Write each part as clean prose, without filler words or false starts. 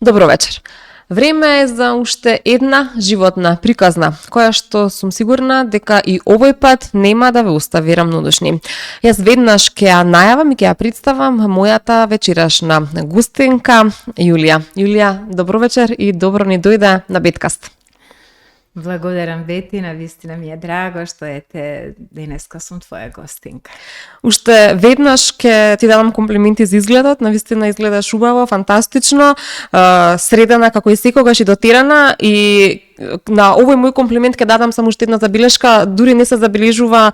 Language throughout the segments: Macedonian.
Добро вечер. Време е за уште една животна приказна, која што сум сигурна дека и овој пат нема да ве остави рамнодушни. Јас веднаш ќе ја најавам и ќе ја представам мојата вечерашна гостинка Јулија. Јулија, добро вечер и добро ни дојде на Беткаст. Благодарам, Бети, навистина ми е драго што денеска сум твоја гостинка. Уште веднаш ќе ти дадам комплименти за изгледот, навистина изгледаш убаво, фантастично, средена како и секогаш и дотерана, и на овој мој комплимент ќе дадам само уште една забелешка, дури не се забележува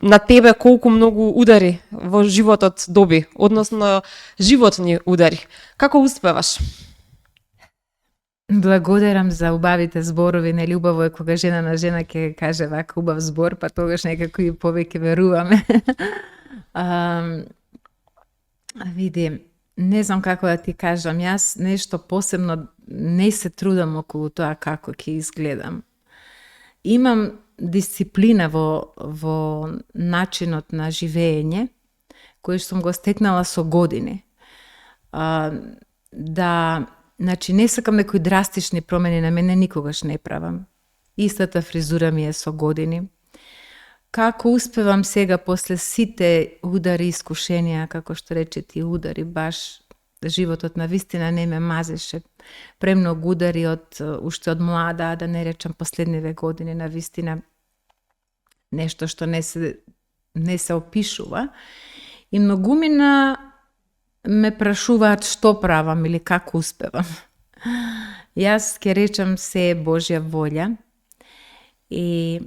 на тебе колку многу удари во животот доби, односно животни удари. Како успеваш? Благодарам за убавите зборови, нели убаво е кога жена на жена ќе каже вака убав збор, па тогаш некако и повеќе веруваме. Види, не знам како да ти кажам, јас нешто посебно не се трудам околу тоа како ќе изгледам. Имам дисциплина во начинот на живење, кој сум го стекнала со години. Значи, не сакам некои драстични промени на мене, никогаш не правам. Истата фризура ми е со години. Како успевам сега, после сите удари, искушенија, како што рече ти удари, баш животот навистина не ме мазеше. Премногу удари уште од млада, да не речам последниве години, навистина нешто што не се опишува. И многумина ме прашуваат што правам или како успевам. Јас ќе речам се е Божја волја и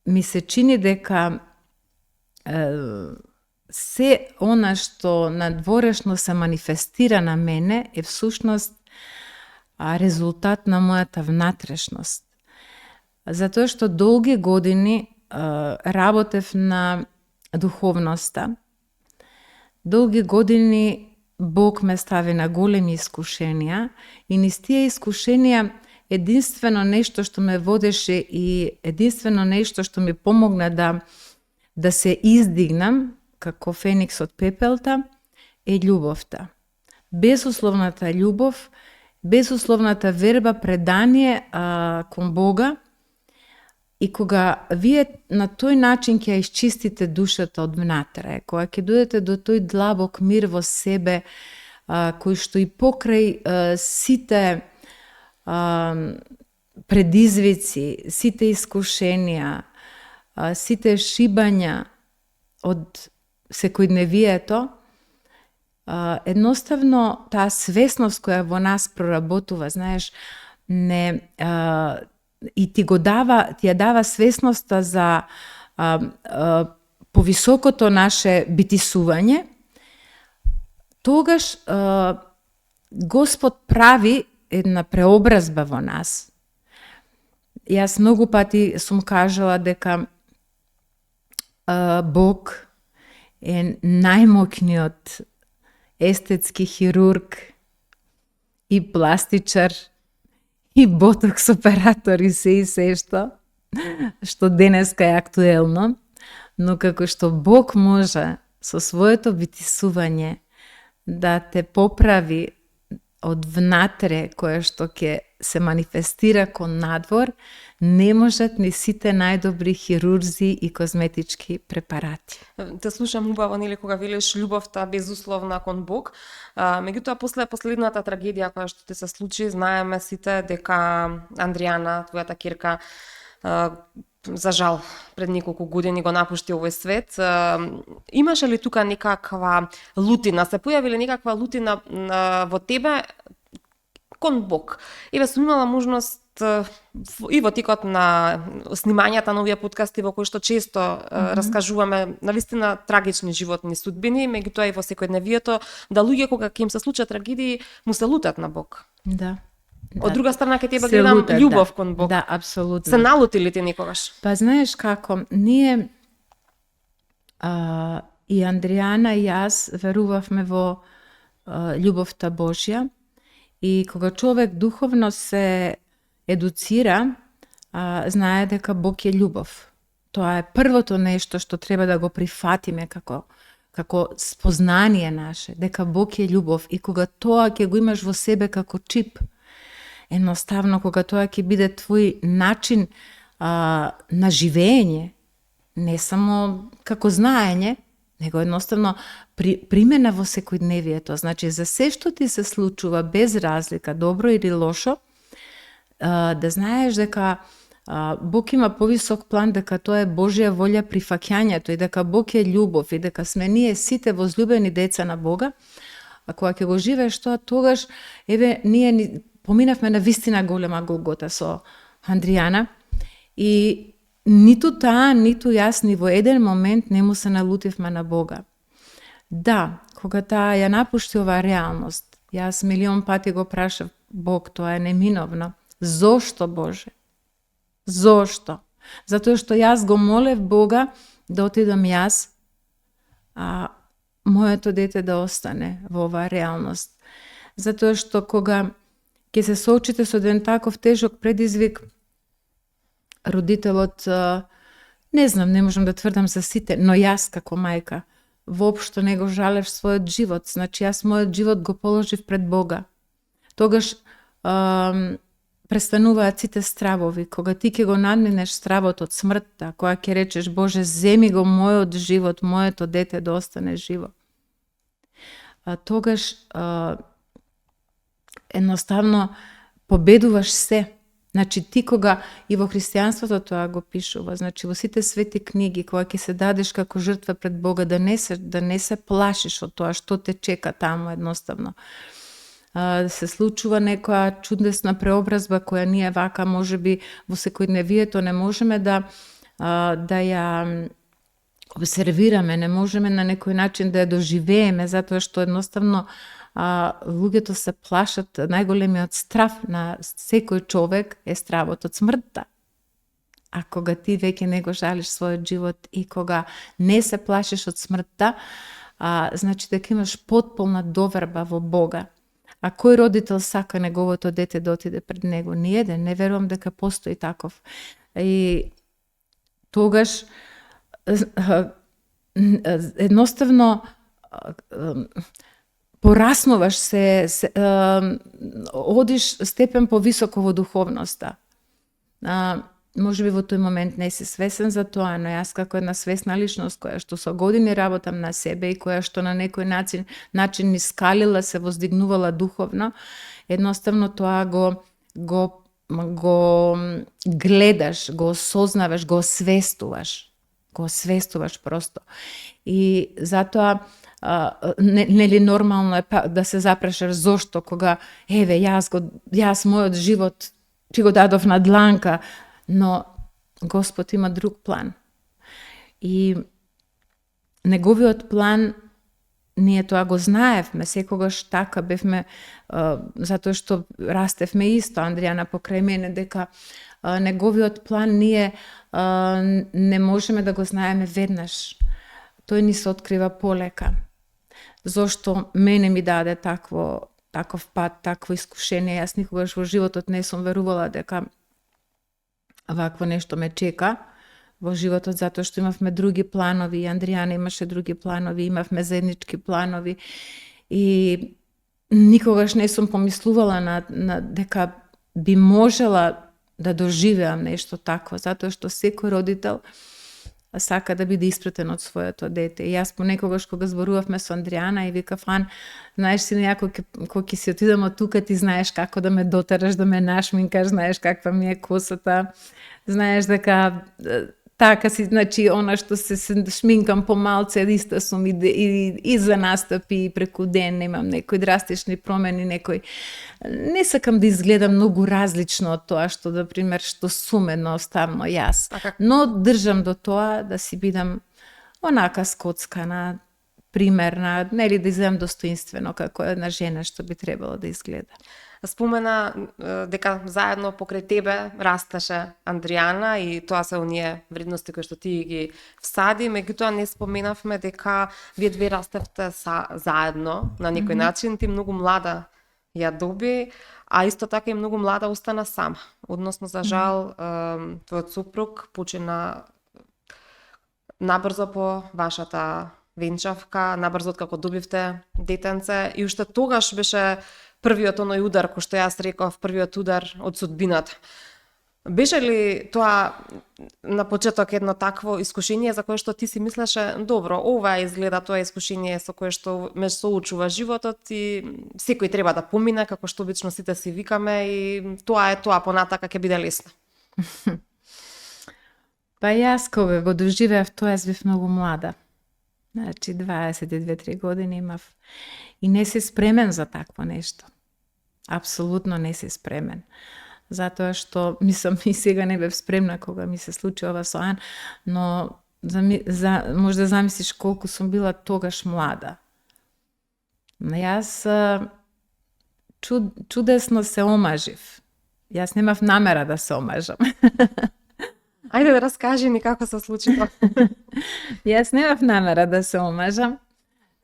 ми се чини дека се она што надворешно се манифестира на мене е всушност резултат на мојата внатрешност. Затоа што долги години работев на духовноста. Долги години Бог ме стави на големи искушенија и низ тие искушенија единствено нешто што ме водеше и единствено нешто што ми помогна да се издигнам како феникс од пепелта е љубовта. Безусловната љубов, безусловната верба, предание кон Бога. И кога вие на тој начин ќе ја исчистите душата од внатре, кога ќе дојдете до тој длабок мир во себе, кој што и покрај сите предизвици, сите искушенија, сите шибања од секојдневието, едноставно таа свесност која во нас проработува, знаеш, и ти ја дава свесноста за повисокото наше битисување, тогаш Господ прави една преобразба во нас. Јас многу пати сум кажала дека Бог е најмоќниот естетски хирург и пластичар и ботокс оператор и се што денеска е актуелно, но како што Бог може со своето битисување да те поправи од внатре, кое што ќе се манифестира кон надвор, не можат ни сите најдобри хирурзи и козметички препарати. Те слушам убаво, нели, кога велиш љубовта безусловна кон Бог. Меѓутоа, после последната трагедија која што ти се случи, знаеме сите дека Андријана, твојата ќерка, за жал, пред неколку години го напушти овој свет. Имаше ли тука некаква лутина? Се појави ли некаква лутина во тебе кон Бог? Еве, сум имала можност и во текот на снимањата на овие подкасти во кои што често раскажуваме навистина трагични животни судбини, меѓутоа и во секојдневието, да луѓе кога ќе им се случат трагедии, му се лутат на Бог. Да. Од друга страна ќе тебе гледам љубов кон Бог. Да, апсолутно. Се налути ли ти некогаш? Па знаеш како, ние и Андријана и јас верувавме во љубовта Божја и кога човек духовно се едуцира, знае дека Бог е љубов. Тоа е првото нешто што треба да го прифатиме како како спознание наше, дека Бог е љубов и кога тоа ќе го имаш во себе како чип, едноставно кога тоа ќе биде твој начин на живење, не само како знаење, него едноставно примена во секојдневието. Значи, за се што ти се случува, без разлика, добро или лошо, да знаеш дека Бог има повисок план, дека тоа е Божја волја при фаќањето и дека Бог е љубов и дека сме ние сите возлюбени деца на Бога. А кога ќе го живееш тоа, тогаш, ние поминавме на вистина голема голгота со Андријана и ниту таа, ниту јас ни во еден момент не му се налутивме на Бога. Да, кога таа ја напушти оваа реалност, јас милион пати го прашав Бог, тоа е неминовно. Зошто, Боже? Зошто? Затоа што јас го молев Бога да отидам јас, а моето дете да остане во оваа реалност. Затоа што кога ќе се соочите со еден таков тежок предизвик, родителот, не знам, не можам да тврдам за сите, но јас како мајка воопшто не го жалев својот живот. Значи, јас мојот живот го положив пред Бога. Тогаш престануваат сите стравови. Кога ти ќе го надминеш стравот од смртта, кога ќе речеш, Боже, земи го мојот живот, моето дете да остане живо. Тогаш едноставно победуваш се. Значи, ти кога и во христијанството тоа го пишува, значи во сите свети книги, кога ќе се дадеш како жртва пред Бога, да не се плашиш од тоа што те чека таму едноставно. Се случува некоја чудесна преобразба која ние вака можеби во секојдневието не можеме да ја обсервираме, не можеме на некој начин да ја доживееме, затоа што едноставно луѓето се плашат. Најголемиот страв на секој човек е стравот од смртта. А кога ти веќе не го жалиш својот живот и кога не се плашиш од смртта, значи дека имаш потполна доверба во Бога. А кој родител сака неговото дете да отиде пред него? Ниеден, не верувам дека постои таков. И тогаш едноставно пораснуваш се, одиш степен повисоко во духовноста. Може би во тој момент не си свесен за тоа, но јас како една свесна личност која што со години работам на себе и која што на некој начин искалила, се воздигнувала духовно, едноставно тоа го гледаш, го осознаваш, го освестуваш просто. И затоа нели нормално е да се запрашаш зошто кога јас мојот живот ти го дадов на дланка, но Господ има друг план. И неговиот план ние тоа го знаевме, секогаш така бевме, затоа што растевме исто, Андријана покрај мене, дека неговиот план ние не можеме да го знаеме веднаш. Тој ни се открива полека. Зошто мене ми даде таков пат, такво искушение. Јас никогаш во животот не сум верувала дека вакво нешто ме чека во животот, затоа што имавме други планови, и Андријана имаше други планови, имавме заеднички планови и никогаш не сум помислувала на дека би можела да доживеам нешто такво, затоа што секој родител сака да биде испратен од своето дете. И јас понекогаш кога зборувавме со Андријана и викав, знаеш си некој кога ќе си отидам од тука, ти знаеш како да ме дотераш, да ме нашминкаш, знаеш каква ми е косата, знаеш дека така си, значи, она што се шминкам помалце, иста сум и за настапи, и преку ден, немам некои драстични промени, не сакам да изгледам многу различно од тоа што, да пример, што сум едноставно јас. Но држам до тоа да си бидам онака скоцкана, примерна, нели да изгледам достоинствено како една жена што би требало да изгледа. Спомена дека заедно покрај тебе растеше Андријана и тоа се оние вредности кои што ти ги всади, меѓутоа не споменавме дека вие две растевте заедно на некој начин, ти многу млада ја доби, а исто така и многу млада остана сама. Односно, за жал, твојот супруг почина набрзо по вашата венчавка, набрзо како добивте детенце и уште тогаш беше првиот оној удар, кој што јас реков, првиот удар од судбината. Беше ли тоа на почеток едно такво искушение за кое што ти си мислеше, добро, ова изгледа тоа искушение со кое што ме соучува животот и секој треба да помине, како што обично сите си викаме и тоа е тоа, понатака ќе биде лесно. Па јас кога го доживеав тоа, јас бев многу млада. Значи 22-3 години имав и не си спремен за такво нешто. Апсолутно не си спремен. Затоа што, мислам, и сега не бев спремна кога ми се случи ова со Ан, но може да замислиш колку сум била тогаш млада. Јас чудесно се омажив. Јас немав намера да се омажам. Ајде да раскажи ни како се случи тоа. Јас немав намера да се омажам.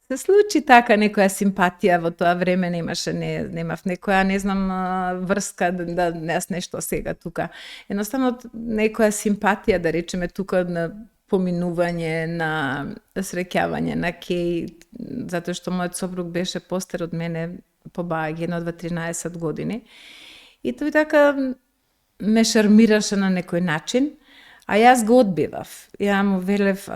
Се случи така некоја симпатија во тоа време, немав некоја, не знам, врска да јас нешто сега тука. Едноставно некоја симпатија, да речеме тука, на поминување, на среќавање, на кеј, затоа што мојот сопруг беше постар од мене, побаѓа 1-2-13 години. И тој така ме шармираше на некој начин, а јас го одбивав. Ја му велев,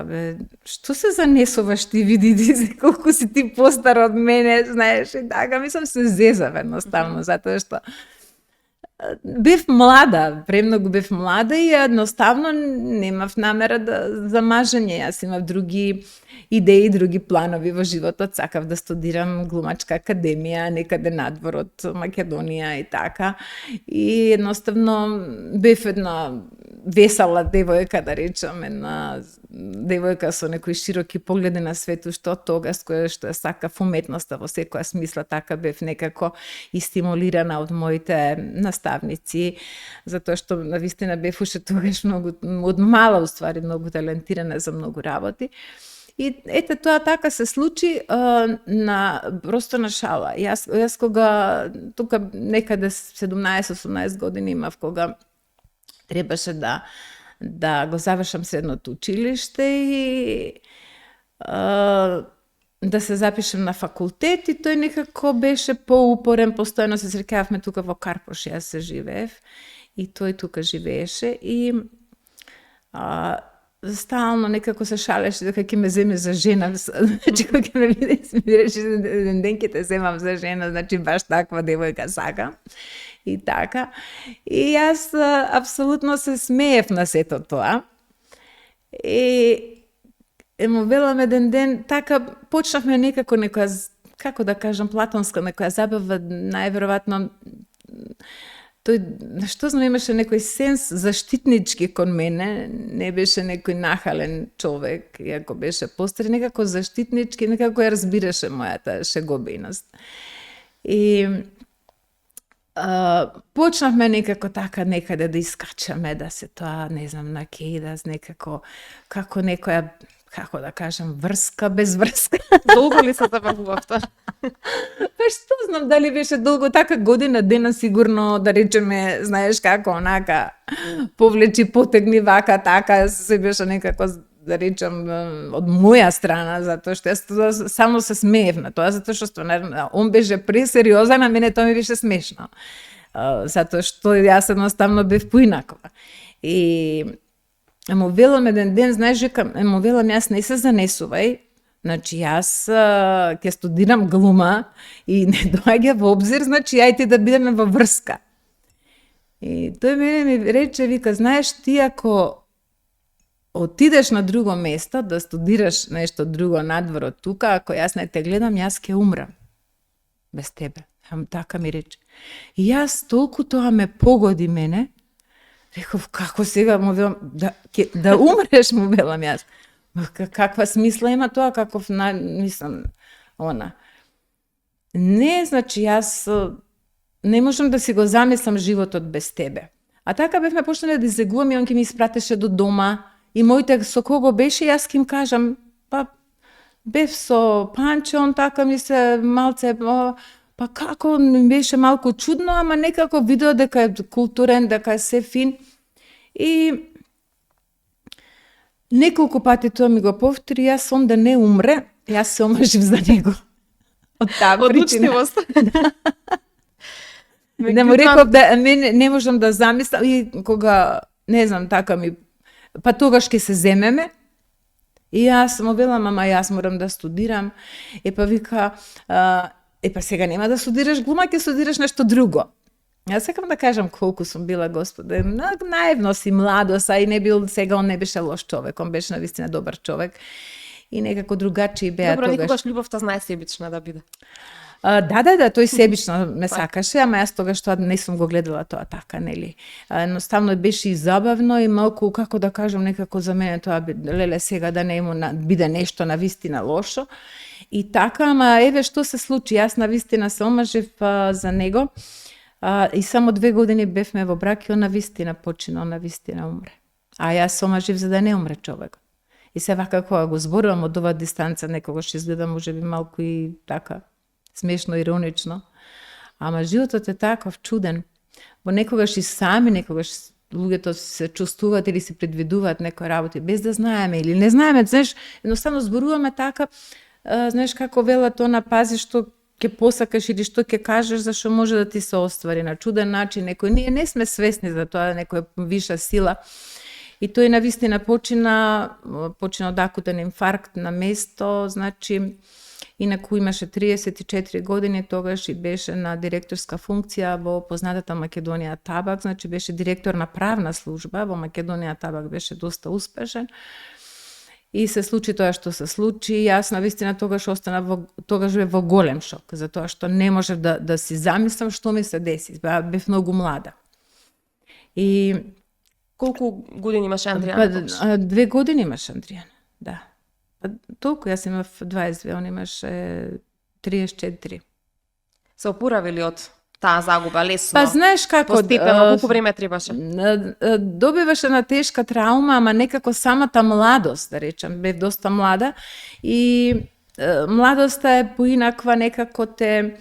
што се занесуваш ти, види колку си ти постар од мене, знаеш, и така, мислам се зезав едноставно, затоа што бев млада, премногу бев млада и едноставно немав намера за мажење. Јас имав други идеи, други планови во животот, сакав да студирам глумачка академија, некаде надвор од Македонија и така. И едноставно бев една весела девојка, да речам, една девојка со некои широки погледи на светот, што тогаш која што ја сакав уметноста во секоја смисла, така бев некако и стимулирана од моите наставници, затоа што навистина бев уште тогаш многу, од мала уствари, многу талентирана за многу работи. И ете тоа така се случи просто на шала. Јас кога тука некаде 17-18 години имав, кога требаше да го завршам средното училиште и да се запишем на факултет, и тој некако беше поупорен, постојано се среќававме тука во Карпош, јас се живеев и тој тука живееше и стално некако се шалеше дека ќе ме земе за жена. Значи, кога ќе ме види, ми рече, еден ден ќе те земам за жена, значи баш таква девојка сакам. И така. И јас апсолутно се смеев на сето тоа. И му велам еден ден, така почнавме некако некоја, како да кажам, платонска некоја забава, најверојатно тој, што знам, имаше некој сенс заштитнички кон мене, не беше некој нахален човек, иако беше постар, некако заштитнички, некако ја разбираше мојата шеговиност. И почнавме некако така некаде да искачаме, да се тоа, не знам, на кејдас, некако, како некоја, како да кажам, врска без врска. Долго ли се забавувавте? Па што знам, дали беше долго, така година дена сигурно, да речеме, знаеш како, онака, повлечи, потегни, вака, така, се беше некако, да речем, од моја страна, затоа што јас само се смеев на тоа, затоа што стварно, он беше пресериозен, а мене тоа ми беше смешно. Затоа што јас едноставно бев поинаква. И му велам еден ден, знаеш, му велам, јас не се занесувај, значи јас ќе студирам глума и не доаѓа во обзир, значи ајде да бидеме во врска. И тој мене ми рече, вика, знаеш, ти ако отидеш на друго место да студираш нешто друго надвор од тука, ако јас не те гледам, јас ќе умрам без тебе. Така ми рече. И јас толку тоа ме погоди мене, реков, како сега му велам, да умреш, му велам јас. Каква смисла има тоа, каков, мислам, она. Не, значи, јас не можам да си го замислам животот без тебе. А така бевме почнали да излегуваме, он ќе ми испратеше до дома, и моите со кого беше, јас ќе им кажам, па, бев со Панче, он така ми се малце, па како, ми беше малку чудно, ама некако видео дека е културен, дека е се фин. И неколку пати тоа ми го повтори, јас он да не умре, јас се омажив за него. Од таа Од причина. учтивост. Да му реков да мене не можам да замислам и кога не знам така ми па тогаш ќе се земеме. И јас му велам, ама јас морам да студирам. Па вика, па сега нема да студираш глума, ќе студираш нешто друго. Јас сакам да кажам колку сум била, Господе, наивно си младост, а и не бил, сега он не беше лош човек, он беше навистина добар човек. И некако другачи беа Добро, тогаш. никогаш љубовта знае себична да биде. Да, тој себично ме сакаше, ама јас тогаш тоа не сум го гледала тоа така, нели. Едноставно беше и забавно и малку, како да кажам, некако за мене тоа леле сега да не му биде нешто навистина лошо. И така, ама еве што се случи, јас навистина се омажив за него. И само 2 години бевме во брак и он навистина почина, он навистина умре. А јас се омажив за да не умре човек. И се вака кога го зборувам од ова дистанца, некогаш изгледа можеби малку и така смешно, иронично. Ама животот е таков чуден. Во некогаш и сами, некогаш луѓето се чувствуваат или се предвидуваат некои работи без да знаеме или не знаеме, знаеш, едноставно зборуваме така, знаеш како велат она, пази што ќе посакаш или што ќе кажеш, зашто може да ти се оствари на чуден начин. Некој ние не сме свесни за тоа, некоја виша сила. И тој навистина почина од акутен инфаркт на место, значи инаку имаше 34 години, тогаш и беше на директорска функција во познатата Македонија Табак, значи беше директор на правна служба, во Македонија Табак беше доста успешен. И се случи тоа што се случи, јас навистина тогаш останав тогаш бев во голем шок, затоа што не можев да си замислам што ми се деси, бев многу млада. И колку години имаше Андријана? 2 години имаше Андријана, да. Толку, јас имав 22, он имаше 34. Се опоравили од таа загуба лесно? Па знаеш како, постепено, колку време требаше? Добиваше на тешка траума, ама некако самата младост, да речам, бев доста млада и младоста е поинаква, некако те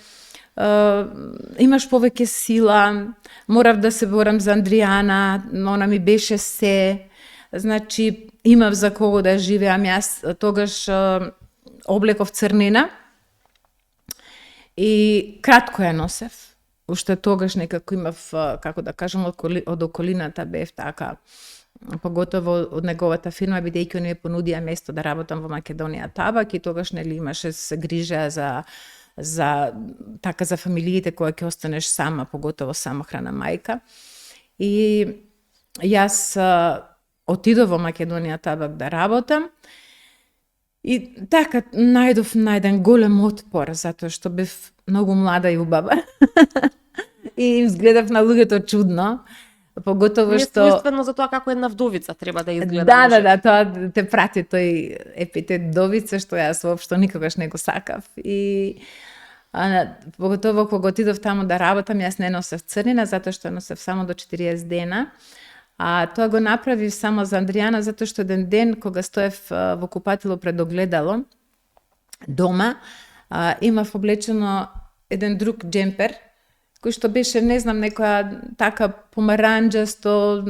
имаш повеќе сила, морав да се борам за Андријана, она ми беше се, значи имав за кого да живеам, јас тогаш облеков црнина и кратко ја носев, уште тогаш некако имав, како да кажам, од околината бев така, поготово од неговата фирма, бидејќи он ми понудија место да работам во Македонија Табак и тогаш нели имаше се грижа за така за фамилиите која ќе останеш сама, поготово самохрана мајка. И јас отидов во Македонија Табак да работам и така најдов на еден голем отпор, затоа што бев многу млада и убава. И изгледав на луѓето чудно, поготово што... Неествено за тоа како една вдовица треба да изгледа. Да, тоа те прати тој епитет вдовица, што јас воопшто никогаш не го сакав. И поготово кога отидов таму да работам, јас не носев црнина, затоа што носев само до 40 дена. А тоа го направив само за Андријана, затоа што еден ден, кога стоев во купатило пред огледало, дома, имав облечено еден друг джемпер, кој што беше, не знам, некоја така помаранџаста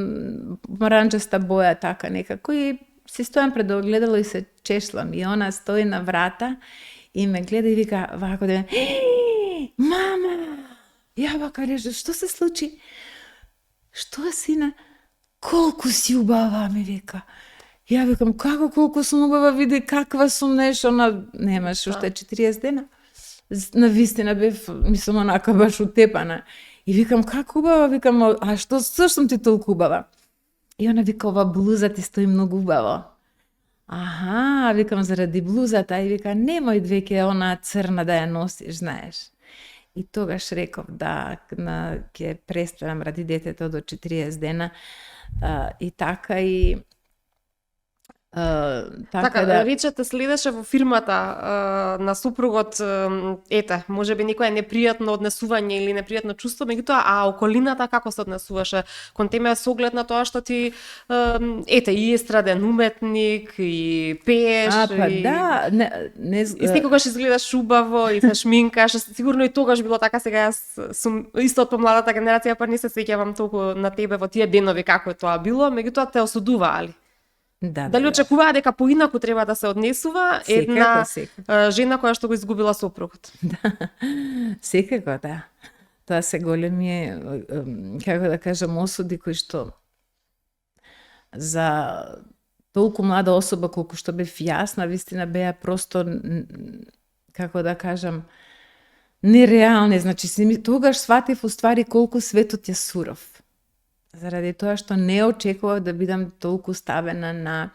боја, така некако, и си стојам пред огледало и се чешлам, и она стои на врата и ме гледа и вика, вако да мама! Ја вака режа, што се случи? Што, сина? Колку си убава, ми вика. Ја викам, како колку сум убава, види каква сум, нешто, немаш уште 40 дена. Навистина бев, мислам, онака баш утепана. И викам, како убава, викам, а што сум ти толку убава? И она вика, ова блуза ти стои многу убаво. Аха, викам, заради блузата, и вика, немој веќе она црна да ја носиш, знаеш. И тогаш реков, да, ќе престанам ради детето до 40 дена, и така, и така да речете, следеше во фирмата на супругот, ете, можеби некое непријатно однесување или непријатно чувство, меѓутоа, а околината како се однесуваше кон тебе со оглед на тоа што ти ете и естраден уметник и пееш и да, и секогаш изгледаш убаво и се шминкаш, сигурно и тогаш било така. Сега јас сум исто од помладата генерација, па не се сеќавам толку на тебе во тие денови како е тоа било, меѓутоа те осудуваали. Да, Дали очекуваа дека поинаку треба да се однесува една секако. жена која што го изгубила сопругот? Секако, да. Тоа се големи, како да кажам, осуди кои што за толку млада особа колку што бев јас, навистина беа просто, како да кажам, нереални. Значи, тогаш сватив уствари колку светот е суров. Заради тоа што не очекував да бидам толку ставена на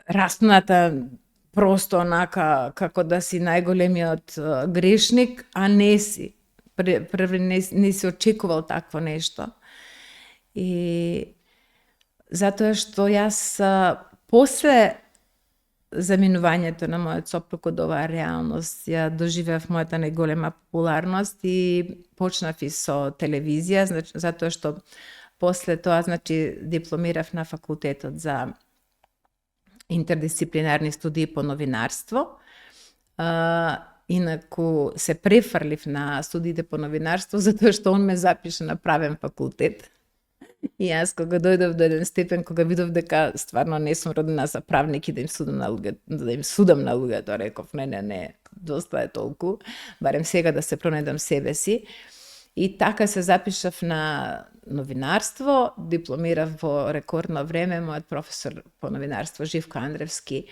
распната, просто онака како да си најголемиот грешник, а не си. Први не си очекувал такво нешто. И затоа што јас после заминувањето на мојот сопруг од оваа реалност, ја доживеав мојата најголема популарност и почнав и со телевизија, значи, затоа што после тоа, значи, дипломирав на факултетот за интердисциплинарни студии по новинарство. Инаку се префрлив на студиите по новинарство, затоа што он ме запише на правен факултет. И јас кога дојдов до еден степен, кога видов дека стварно не сум родена за правник и да им судам на луѓето, реков, не, доста е толку, барем сега да се пронајдам себе си. И така се запишав на новинарство, дипломирав во рекордно време, мојот професор по новинарство Живко Андревски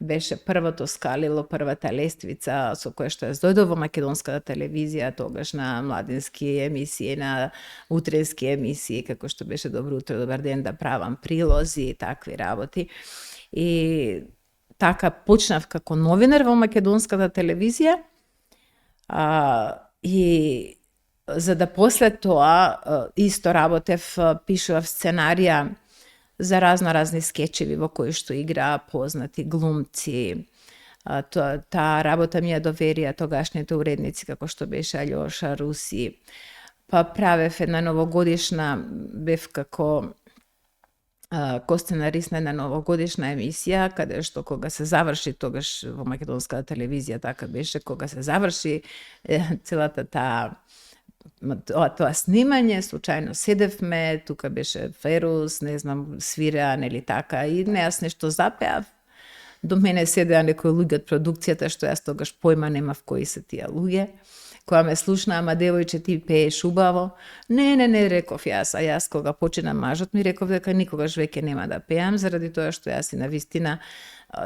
беше првото скалило, првата лествица со која што јас дојдов во македонската телевизија, тогаш на младински емисии, на утренски емисии, како што беше Добро утро, добар ден, да правам прилози и такви работи. И така почнав како новинар во македонската телевизија, и за да после тоа исто работев, пишував сценарија за разни скечеви во кои што играа познати глумци. Таа работа ми ја доверија тогашните уредници, како што беше Алјоша, Руси. Па правев една новогодишна, бев како косценарист на една новогодишна емисија, каде што кога се заврши, тогаш во македонската телевизија така беше, кога се заврши целата тоа снимање, случајно седевме, тука беше Ферус, не знам, свиреа, нели така, и не јас нешто запеав. До мене седеа некои луѓе од продукцијата, што јас тогаш појма немав кои се тие луѓе. Која ме слушна, ама девојче, ти пееш убаво. Не, реков јас, а јас кога почина мажот ми реков дека никогаш веќе нема да пеам, заради тоа што јас и навистина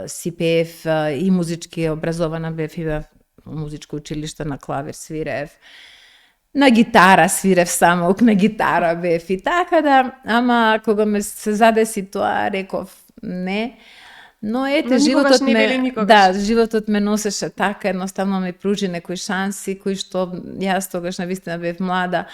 си пеев и музички образована бев, и бев музичко училиште, на клавир свирев. На гитара свирев самоук, на гитара бев и така да, ама кога ме се задеси тоа, реков не. Но ете, животот животот ме носеше така, едноставно ми пружи некои шанси кои што јас тогаш навистина бев млада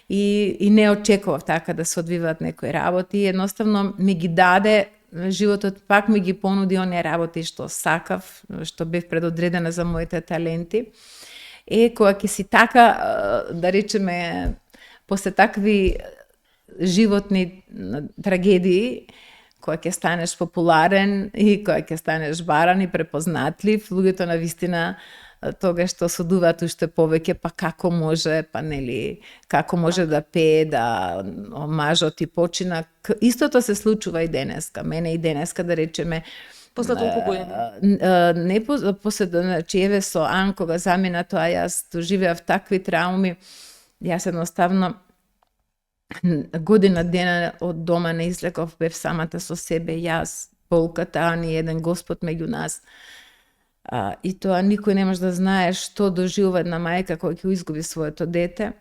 и не очекував така да се одвиваат некои работи, едноставно ми ги даде животот, пак ми ги понуди оние работи што сакав, што бев предодредена за моите таленти. Кога ќе си така, да речеме, после такви животни трагедии, кога ќе станеш популарен и кога ќе станеш баран и препознатлив, луѓето навистина тогаш што осудуваат уште повеќе, па како може, па нели, како може да пее, да мажот и почина. Истото се случува и денеска. Мене и денеска, да речеме, после толку години. Не после, значи, еве со Ан, кога замина тоа, јас доживеав такви трауми, јас едноставно година дена од дома не излегов, бев самата со себе, јас, болката, Ани, еден Господ меѓу нас. И тоа никој не може да знае што доживува една мајка која ќе изгуби своето дете.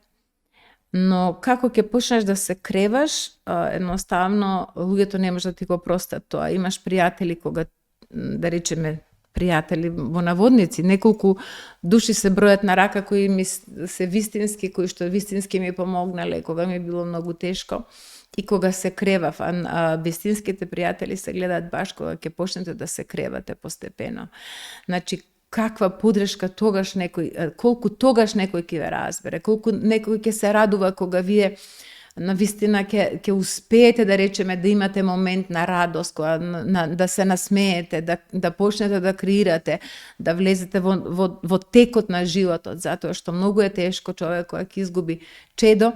Но како ќе почнеш да се креваш, едноставно луѓето не може да ти го простат тоа. Имаш пријатели кога, да речеме, пријатели во наводници, неколку души се бројат на рака кои ми се вистински, кои што вистински ми помогнале кога ми било многу тешко и кога се кревав, а вистинските пријатели се гледаат баш кога ќе почнете да се кревате постепено. Значи, каква подршка тогаш некој, колку тогаш некој ќе ве разбере, колку некој ќе се радува кога вие навистина ќе успеете, да речеме, да имате момент на радост, да се насмеете, да почнете да креирате, да влезете во текот на животот, затоа што многу е тешко човек кој ќе изгуби чедо,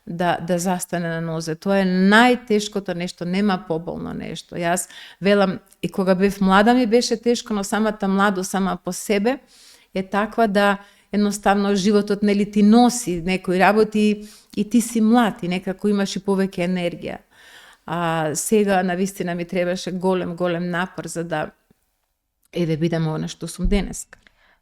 да застане на нозе. Тоа е најтешкото нешто, нема поболно нешто. Јас велам, и кога бев млада ми беше тешко, но самата младост сама по себе е таква да едноставно животот нели ти носи некои работи и ти си млад и некако имаш и повеќе енергија. А сега навистина ми требаше голем напор за да бидам она што сум денеска.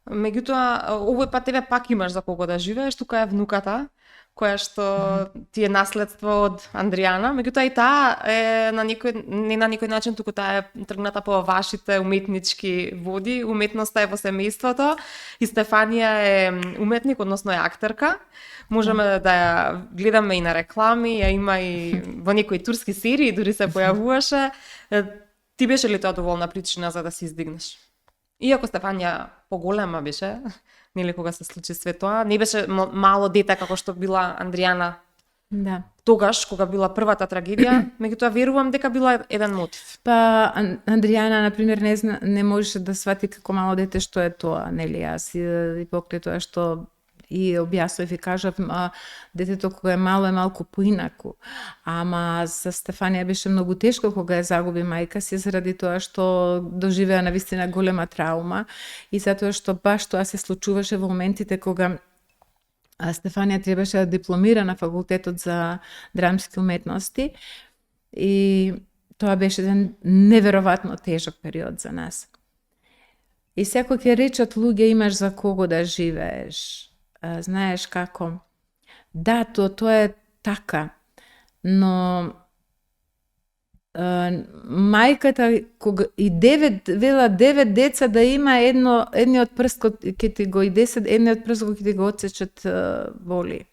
Меѓутоа, овој пат тебе пак имаш за кого да живееш, тука е внуката, која што ти е наследство од Андријана, меѓутоа и таа е не на некој начин, туку таа е тргната по вашите уметнички води, уметноста е во семејството, и Стефанија е уметник, односно е актерка. Можеме да ја гледаме и на реклами, ја има и во некои турски серии, дури се појавуваше. Ти беше ли тоа доволна причина за да се издигнеш? Иако Стефанија поголема беше, нели кога се случи све тоа, не беше мало дете како што била Андријана. Да. Тогаш кога била првата трагедија, меѓутоа верувам дека била еден мотив. Па Андријана на пример не можеше да свати како мало дете што е тоа, нели јас и покрај тоа што и објаснив и кажав, детето кога е малку поинаку. Ама за Стефанија беше многу тешко кога ја загуби мајка си, заради тоа што доживеа навистина голема траума и затоа што баш тоа се случуваше во моментите кога Стефанија требаше да дипломира на факултетот за драмски уметности и тоа беше еден неверојатно тежок период за нас. И секој ќе речат луѓе имаш за кого да живееш. Знаеш како? Да, тоа е така, но мајката кога и 9 деца да има едниот прст ќе ти го и 10 едниот прст ќе ти го отсечат боли.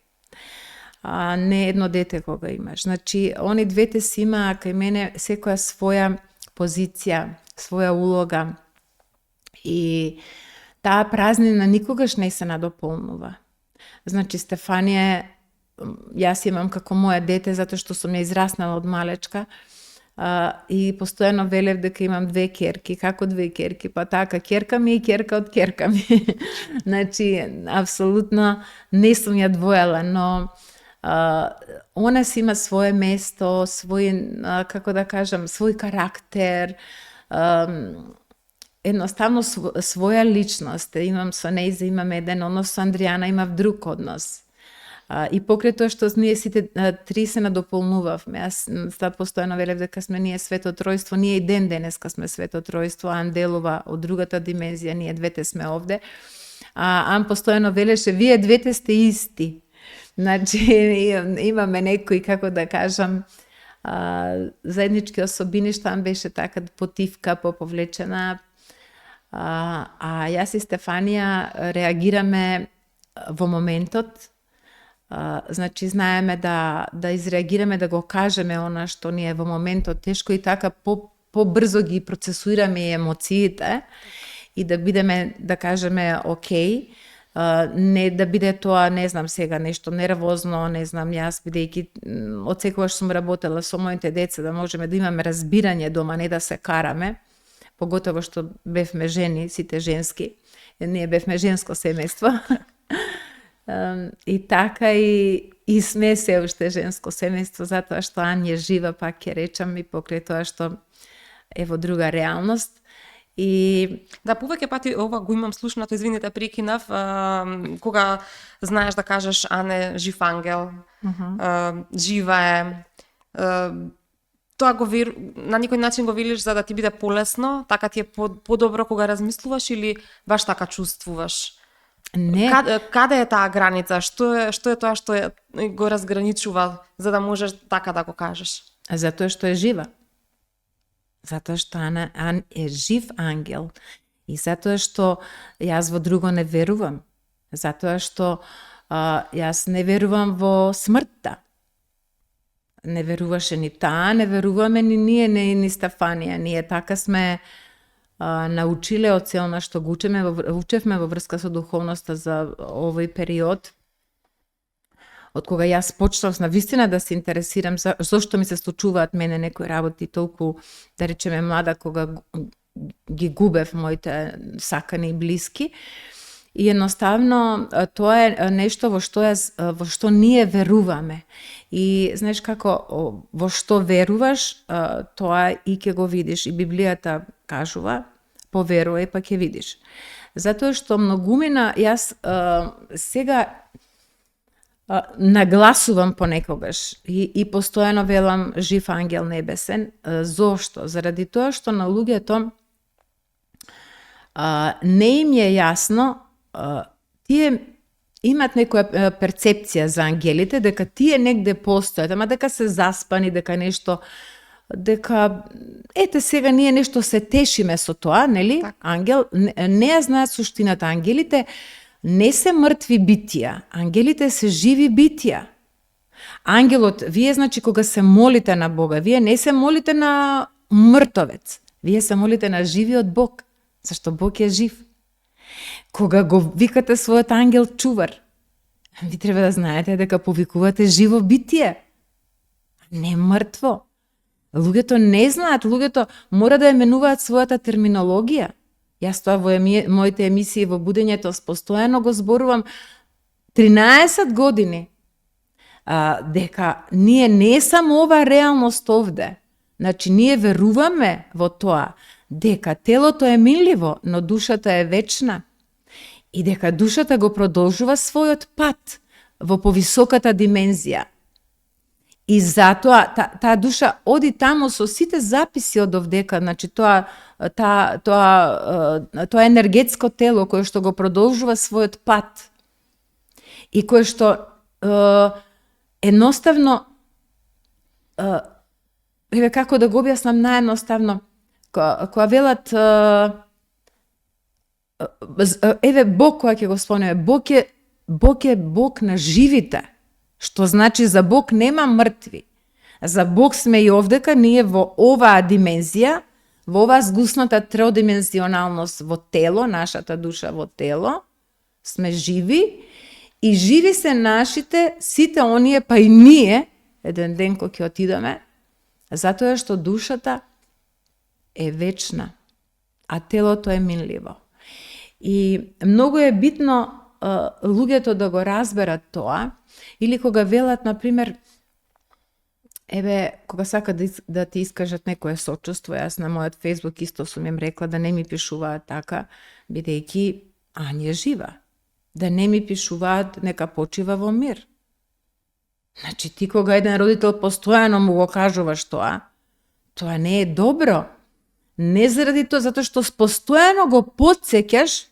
Не едно дете кога имаш. Значи, они двете си имаа кај мене секоја своја позиција, своја улога. И таа празнина никогаш не се надополнува. Значи, Стефанија, јас имам како моја дете, затоа што сум ја израснала од малечка, и постојано велев дека имам 2 ќерки. Како 2 ќерки? Па така, ќерка ми и ќерка од ќерка ми. Значи, апсолутно не сум ја двојала, но она си има свое место, свој, како да кажам, свој карактер, едноставно своја личност. Имам со нејза, имам еден однос, со Андријана имав друг однос. И покрај тоа што ние сите три се надополнувавме. Јас постојано велев дека сме ние свето тројство, ние и денеска сме свето тројство, Ан делува од другата димензија, ние двете сме овде. Ан постојано велеше, вие двете сте исти. Значи, имаме некои, како да кажам, заеднички особини, што Ан беше така потивка, поповлечена. Јас и Стефанија реагираме во моментот. Значи, знаеме да изреагираме, да го кажеме она што ни е во моментот тешко и така побрзо ги процесуираме емоциите и да бидеме, да кажеме, окей, не да биде тоа, не знам сега, нешто нервозно, не знам, јас бидејќи од секогаш сум работела со моите деца, да можеме да имаме разбирање дома, не да се караме, поготово што бевме жени, сите женски, ние бевме женско семејство. И така и сме се уште женско семејство, затоа што Ан е жива, пак ќе речам, и покрај тоа што е во друга реалност. И да, повеќе пати ова го имам слушнато, извините, прекинав, кога знаеш да кажеш Ан е жив ангел, жива е, тоа го на некој начин го велиш за да ти биде полесно, така ти е подобро кога размислуваш или баш така чувствуваш? не, Каде е таа граница? Што е тоа што го разграничува за да можеш така да го кажеш? затоа што е жива. Затоа што Ан е жив ангел. И затоа што јас во друго не верувам. Затоа што јас не верувам во смртта. Не веруваше ни таа, не веруваме ни ние, ни Стефанија. Ние така сме научиле од се она што го учевме во врска со духовноста за овој период. Од кога јас почнав навистина да се интересирам зошто ми се случуваат мене некои работи толку, да речеме, млада, кога ги губев моите сакани и блиски. И едноставно тоа е нешто во што ние веруваме. И знаеш како во што веруваш, тоа и ќе го видиш. И Библијата кажува, поверувај па ќе видиш. Затоа што многумина, јас сега нагласувам понекогаш и постојано велам жив ангел небесен. Зошто? Заради тоа што на луѓето не им е јасно, тие имат некоја перцепција за ангелите, дека тие негде постојат, ама дека се заспани, дека нешто, дека ете сега ние нешто се тешиме со тоа, нели? Так. Ангел не ја знаат суштината. Ангелите не се мртви битија, ангелите се живи битија. Ангелот, вие значи кога се молите на Бога, вие не се молите на мртовец, вие се молите на живиот Бог, зашто Бог е жив. Кога го викате својот ангел чувар, ви треба да знаете дека повикувате живо битие, не мртво. Луѓето не знаат, луѓето мора да ја менуваат својата терминологија. Јас тоа во моите емисии во будењето постојано го зборувам 13 години, дека ние не само ова реалност овде, значи ние веруваме во тоа, дека телото е минливо, но душата е вечна. И дека душата го продолжува својот пат во повисоката димензија. И затоа таа душа оди таму со сите записи од овдека, значи тоа енергетско тело кое што го продолжува својот пат и кое што едноставно еве како да го објаснам наједноставно, кога велат еве Бог која ќе го спомнеме, Бог е Бог на живите. Што значи за Бог нема мртви. За Бог сме и овдека, ние во оваа димензија, во оваа згусната троидимензионалност во тело, нашата душа во тело, сме живи и живи се нашите, сите оние, па и ние, еден ден кој ќе отидеме, затоа што душата е вечна, а телото е минливо. И многу е битно луѓето да го разберат тоа, или кога велат, например, еве, кога сакат да ти искажат некое сочувство, јас на мојот Facebook исто сум им рекла да не ми пишуваат така, бидејќи Ања е жива. Да не ми пишуваат нека почива во мир. Значи, ти кога еден родител постојано му го кажуваш тоа не е добро. Не заради тоа, затоа што постојано го потсеќаш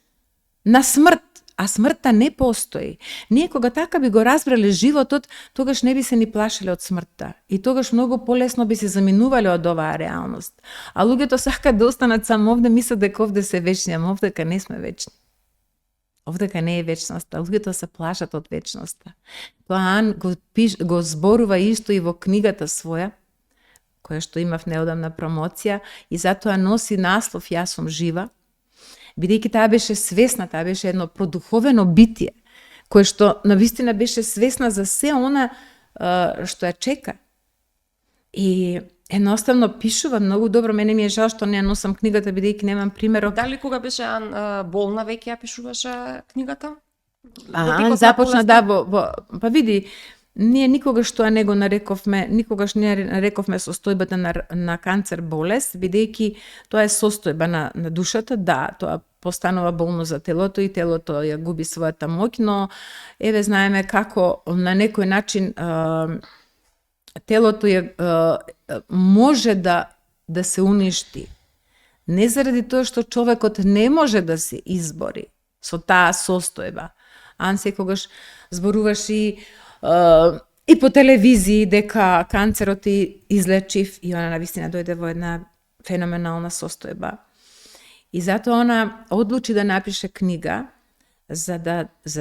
на смрт, а смртта не постои. Ние кога така би го разбрале животот, тогаш не би се ни плашеле од смртта. И тогаш многу полесно би се заминувале од оваа реалност. А луѓето сакаат да останат само овде, мислат дека овде се вечни, ама овдека не сме вечни. Овдека не е вечноста. Луѓето се плашат од вечноста. Тоа го зборува исто и во книгата своја, која што имав неодамна промоција, и затоа носи наслов Јас сум жива, бидејќи таа беше свесна, таа беше едно продуховено битие, кое што навистина беше свесна за се она што ја чека. И едноставно пишува многу добро. Мене ми е жал што не ја носам книгата, бидејќи немам примерок. Дали кога беше болна веќе ја пишуваше книгата? Започна па види, ние никогаш тоа не го нарековме, никогаш не нарековме состојбата на канцер болест, бидејќи тоа е состојба на душата, да, тоа постанува болно за телото и телото ја губи својата моќ, но еве знаеме како на некој начин телото може да се уништи. Не заради тоа што човекот не може да се избори со таа состојба. Ан секогаш зборуваш и по телевизии дека канцерот е излечив и она навистина дојде во една феноменална состојба. И затоа она одлучи да напише книга за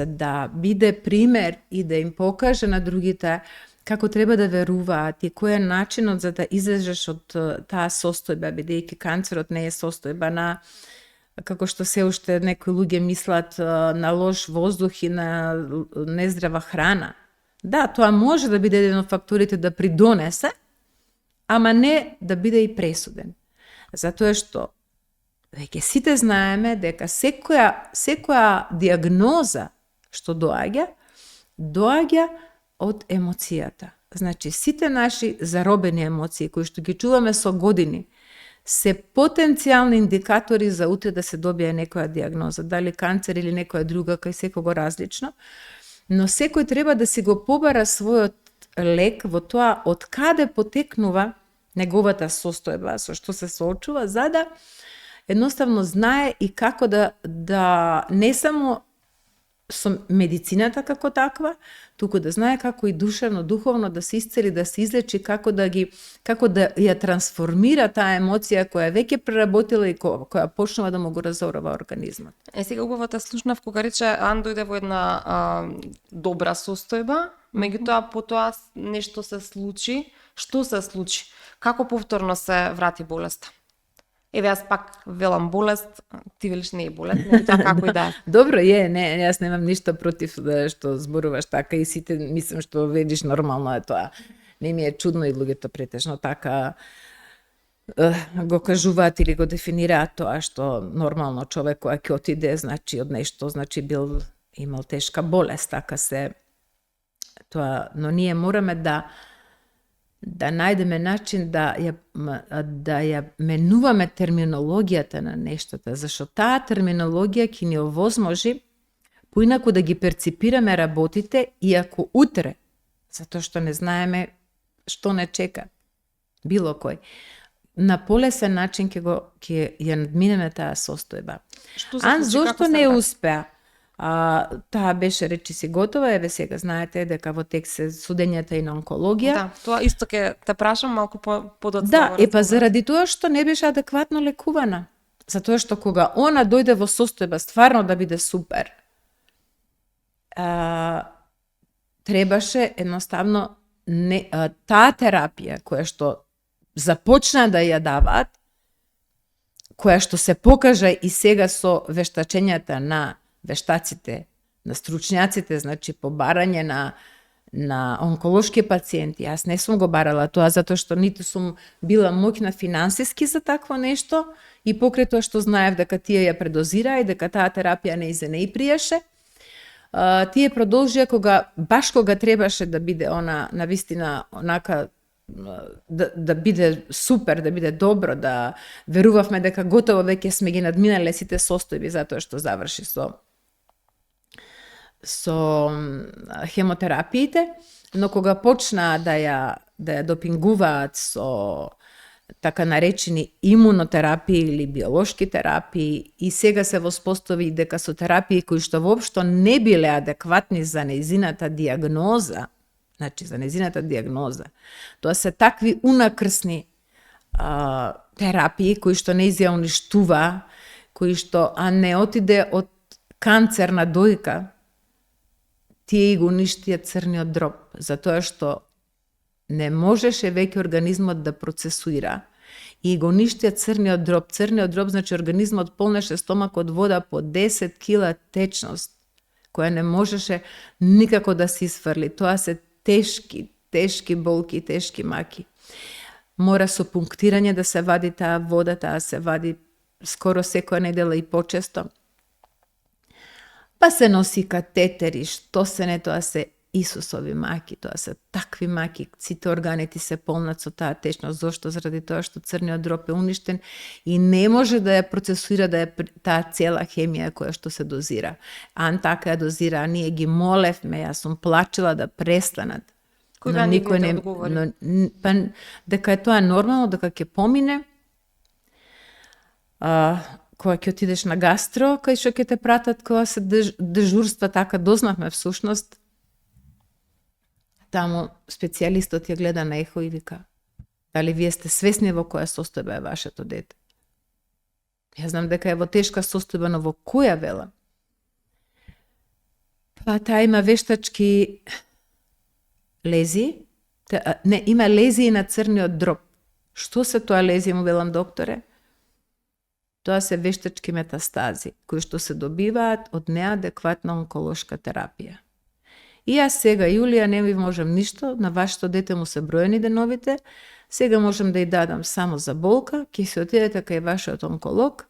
да биде пример и да им покаже на другите како треба да веруваат и кој е начинот за да излезеш од таа состојба, бидејќи канцерот не е состојба на, како што се уште некои луѓе мислат, на лош воздух и на нездрава храна. Да, тоа може да биде еден од факторите да придонесе, ама не да биде и пресуден. Затоа што веќе сите знаеме дека секоја диагноза што доаѓа од емоцијата. Значи, сите наши заробени емоции, кои што ги чуваме со години, се потенцијални индикатори за утре да се добие некоја диагноза, дали канцер или некоја друга, кај секого различно, но секој треба да си го побара својот лек во тоа од каде потекнува неговата состојба, со што се соочува, за да едноставно знае и како да не само со медицината како таква, туку да знае како и душевно, духовно да се исцели, да се излечи, како да ја трансформира таа емоција која веќе преработила и која почнува да му го разорува организмот. Сега убаво те слушнав кога рече Ан дојде во една добра состојба, меѓутоа потоа нешто се случи. Што се случи? Како повторно се врати болеста? Еве јас пак велам болест, ти велиш не е болест, меѓутоа како и да е. Добро не, јас немам ништо против што зборуваш така и сите мислам што ведиш нормално е тоа. Не ми е чудно и луѓето претежно така го кажуваат или го дефинираат тоа што нормално човек која ќе отиде, значи од нешто, значи имал тешка болест, така се тоа, но ние мораме да најдеме начин да ја менуваме терминологијата на нештата, зашто таа терминологија ќе ни овозможи поинаку да ги перципираме работите, иако утре, затоа што не знаеме што не чека, било кој, на полесен начин ќе ја надминеме таа состојба. Зошто не успеа? Таа беше речиси готова, еве сега знаете дека во тек се судењата и на онкологија. Да, тоа исто ќе те прашам малку подоцна. Да, заради тоа што не беше адекватно лекувана. Затоа што кога она дојде во состојба стварно да биде супер, требаше едноставно таа терапија која што започна да ја даваат, која што се покажа и сега со вештачењата на вештаците, на стручњаците, значи по барање на онколошки пациенти. Јас не сум го барала тоа затоа што ниту сум била моќна финансиски за такво нешто и покрај тоа што знаев дека тие ја предозираа и дека таа терапија не и приеше. Тие продолжија баш кога требаше да биде она навистина онака да биде супер, да биде добро, да верувавме дека готово веќе сме ги надминале сите состојби затоа што заврши со хемотерапиите, но кога почнаа да ја допингуваат со така наречени имунотерапии или биолошки терапии и сега се воспостави дека со терапии кои што воопшто не биле адекватни за нејзината диагноза, значи за нејзината диагноза, тоа се такви унакрсни терапии кои што нејзија уништува, кои што не отиде од канцерна дојка, тие и го уништија црниот дроб, затоа што не можеше веќе организмот да процесуира и го уништија црниот дроб. Црниот дроб значи организмот полнеше стомакот вода по 10 кила течност, која не можеше никако да се исфрли. Тоа се тешки болки, тешки маки. Мора со пунктирање да се вади таа вода, таа се вади скоро секоја недела и почесто. Па се носи катетери, што се не, тоа се Исусови маки, тоа се такви маки, сите органи ти се полнат со таа течност. Зошто? Заради тоа што црниот дроб е уништен и не може да ја процесуира таа цела хемија која што се дозира. Така ја дозира, а ние ги молевме, јас сум плачела да престанат. Кој никој не одговори? Дека е тоа нормално, дека ќе помине, кога ќе отидеш на гастро, кај што ќе те пратат, кога се дежурства, така дознавме всушност. Таму специјалистот ја гледа на ехо и вика: дали вие сте свесни во која состојба е вашето дете? Ја знам дека е во тешка состојба, но во која вела? Па таа има вештачки лези, има лезии на црниот дроб. Што се тоа лезии, му велам докторе? Тоа се вештачки метастази, кои што се добиваат од неадекватна онколошка терапија. И јас сега, Јулија, не ви можам ништо, на вашето дете му се броени деновите, сега можам да ја дадам само за болка, ќе се отидете кај вашиот онколог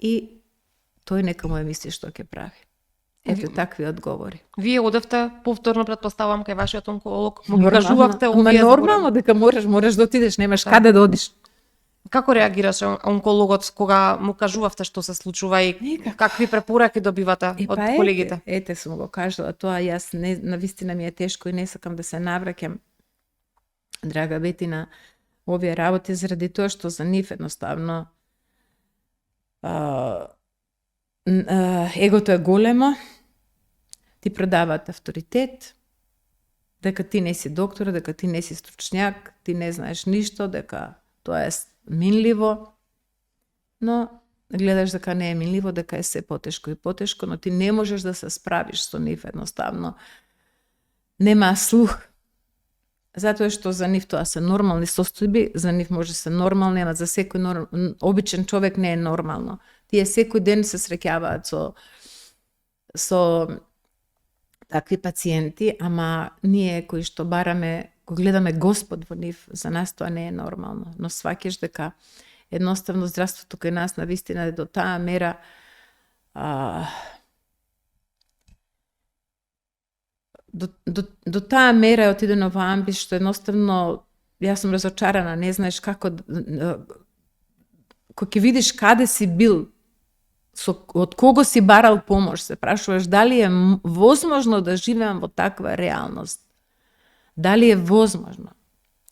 и тој нека му е мисли што ќе прави. Ето такви одговори. Вие одевте повторно, претпоставам, кај вашиот онколог, му ги кажувавте Ама овие нормално дека можеш да отидеш, немаш каде да одиш. Како реагираше онкологот кога му кажувавте што се случува и какви препораки добивате од колегите? Ете сум го кажала тоа, јас навистина ми е тешко и не сакам да се навраќам, драга Бети, на овие работи заради тоа што за нив едноставно егото е големо, ти продаваат авторитет, дека ти не си доктор, дека ти не си стручњак, ти не знаеш ништо, дека тоа е минливо, но гледаш дека не е минливо, дека е се потешко и потешко, но ти не можеш да се справиш со нив едноставно. Нема слух. Затоа што за нив тоа се нормални состојби, за нив може се нормални, ама за секој обичен човек не е нормално. Тие секој ден се среќаваат со такви пациенти, ама ние кои што бараме, го гледаме Господ во нив, за нас тоа не е нормално. Но сваќаш дека едноставно здравството кај нас навистина е до таа мера до таа мера е отидено во амбис што едноставно јас сум разочарана, не знаеш како кога ќе видиш каде си бил, од кого си барал помош, се прашуваш дали е возможно да живеам во таква реалност. Дали е возможно?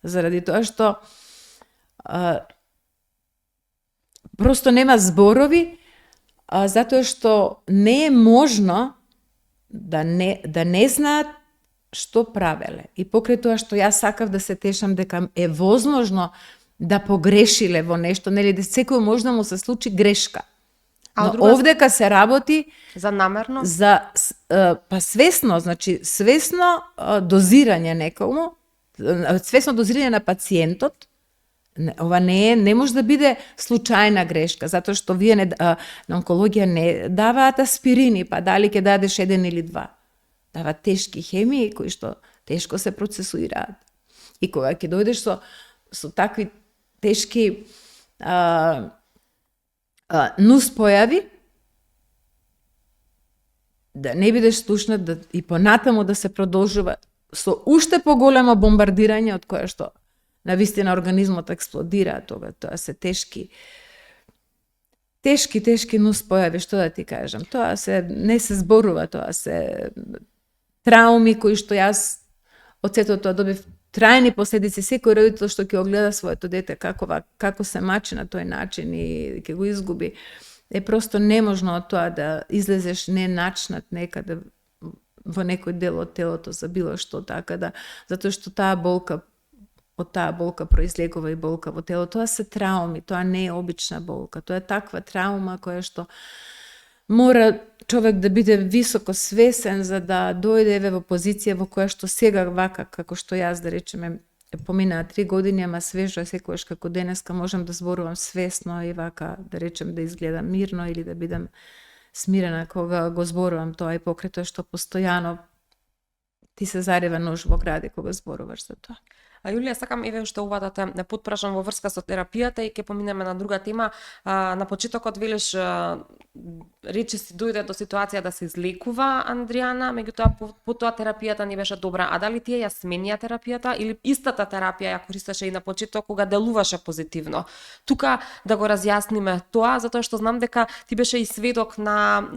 Заради тоа што просто нема зборови, затоа што не е можно да не знаат што правеле. И покрај тоа што јас сакав да се тешам дека е возможно да погрешиле во нешто, нели, да секој може да му се случи грешка. Но овдека се работи за намерно, па свесно, значи свесно дозирање некому, свесно дозирање на пациентот. Ова не може да биде случајна грешка, затоа што вие на онкологија не даваат аспирини, па дали ќе дадеш 1 или 2. Даваат тешки хемии кои што тешко се процесуираат. И кога ќе дојдеш со такви тешки нуспојави, да не бидеш слушнат и понатаму да се продолжува со уште поголемо бомбардирање од кое што навистина организмот експлодира, тоа се тешки нуспојави, што да ти кажам. Тоа не се зборува, тоа се трауми кои што јас од сето тоа добив трајни последици. Секој родител што ќе огледа своето дете како се мачи на тој начин и ќе го изгуби, е просто неможно од тоа да излезеш неначнат некаде во некој дел од телото за било што, така да, затоа што од таа болка произлегува и болка во телото. Тоа се трауми, тоа не е обична болка, тоа е таква траума која што мора човек да биде високо свесен за да дојде во позиција во која што сега вака, како што јас, да речеме, поминаа 3 години, ама свежо секогаш како денеска можам да зборувам свесно и вака, да речем, да изгледам мирно или да бидам смирена кога го зборувам тоа, и покрај тоа што постојано ти се зарива нож во гради кога зборуваш за тоа. Јулија, сакам еве уште ова да те потпрашам во врска со терапијата и ќе поминеме на друга тема. На почетокот велиш, рече си дојде до ситуација да се излекува Андријана, меѓутоа потоа терапијата не беше добра. А дали тие ја сменија терапијата или истата терапија ја користеше и на почеток кога делуваше позитивно? Тука да го разјасниме тоа, затоа што знам дека ти беше и сведок на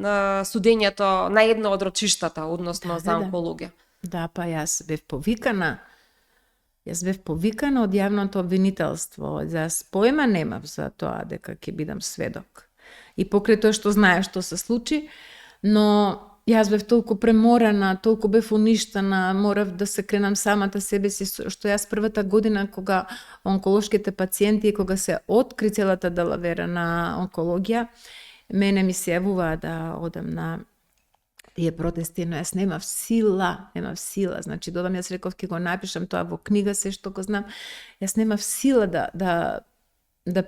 судењето на едно од рочиштата, односно за онкологија. Да, па јас бев повикана од јавното обвинителство. Јас поема немав за тоа дека ќе бидам сведок. И покрај тоа што знаеш што се случи, но јас бев толку преморена, толку бев уништена, морав да се кренам самата себе си, што јас првата година кога онколошките пациенти, кога се откри целата далавера на онкологија, мене ми се јавуваа да одам на тие протести, но јас немав сила, значи додам, јас реков ќе го напишам тоа во книга, се што го знам, јас немав сила да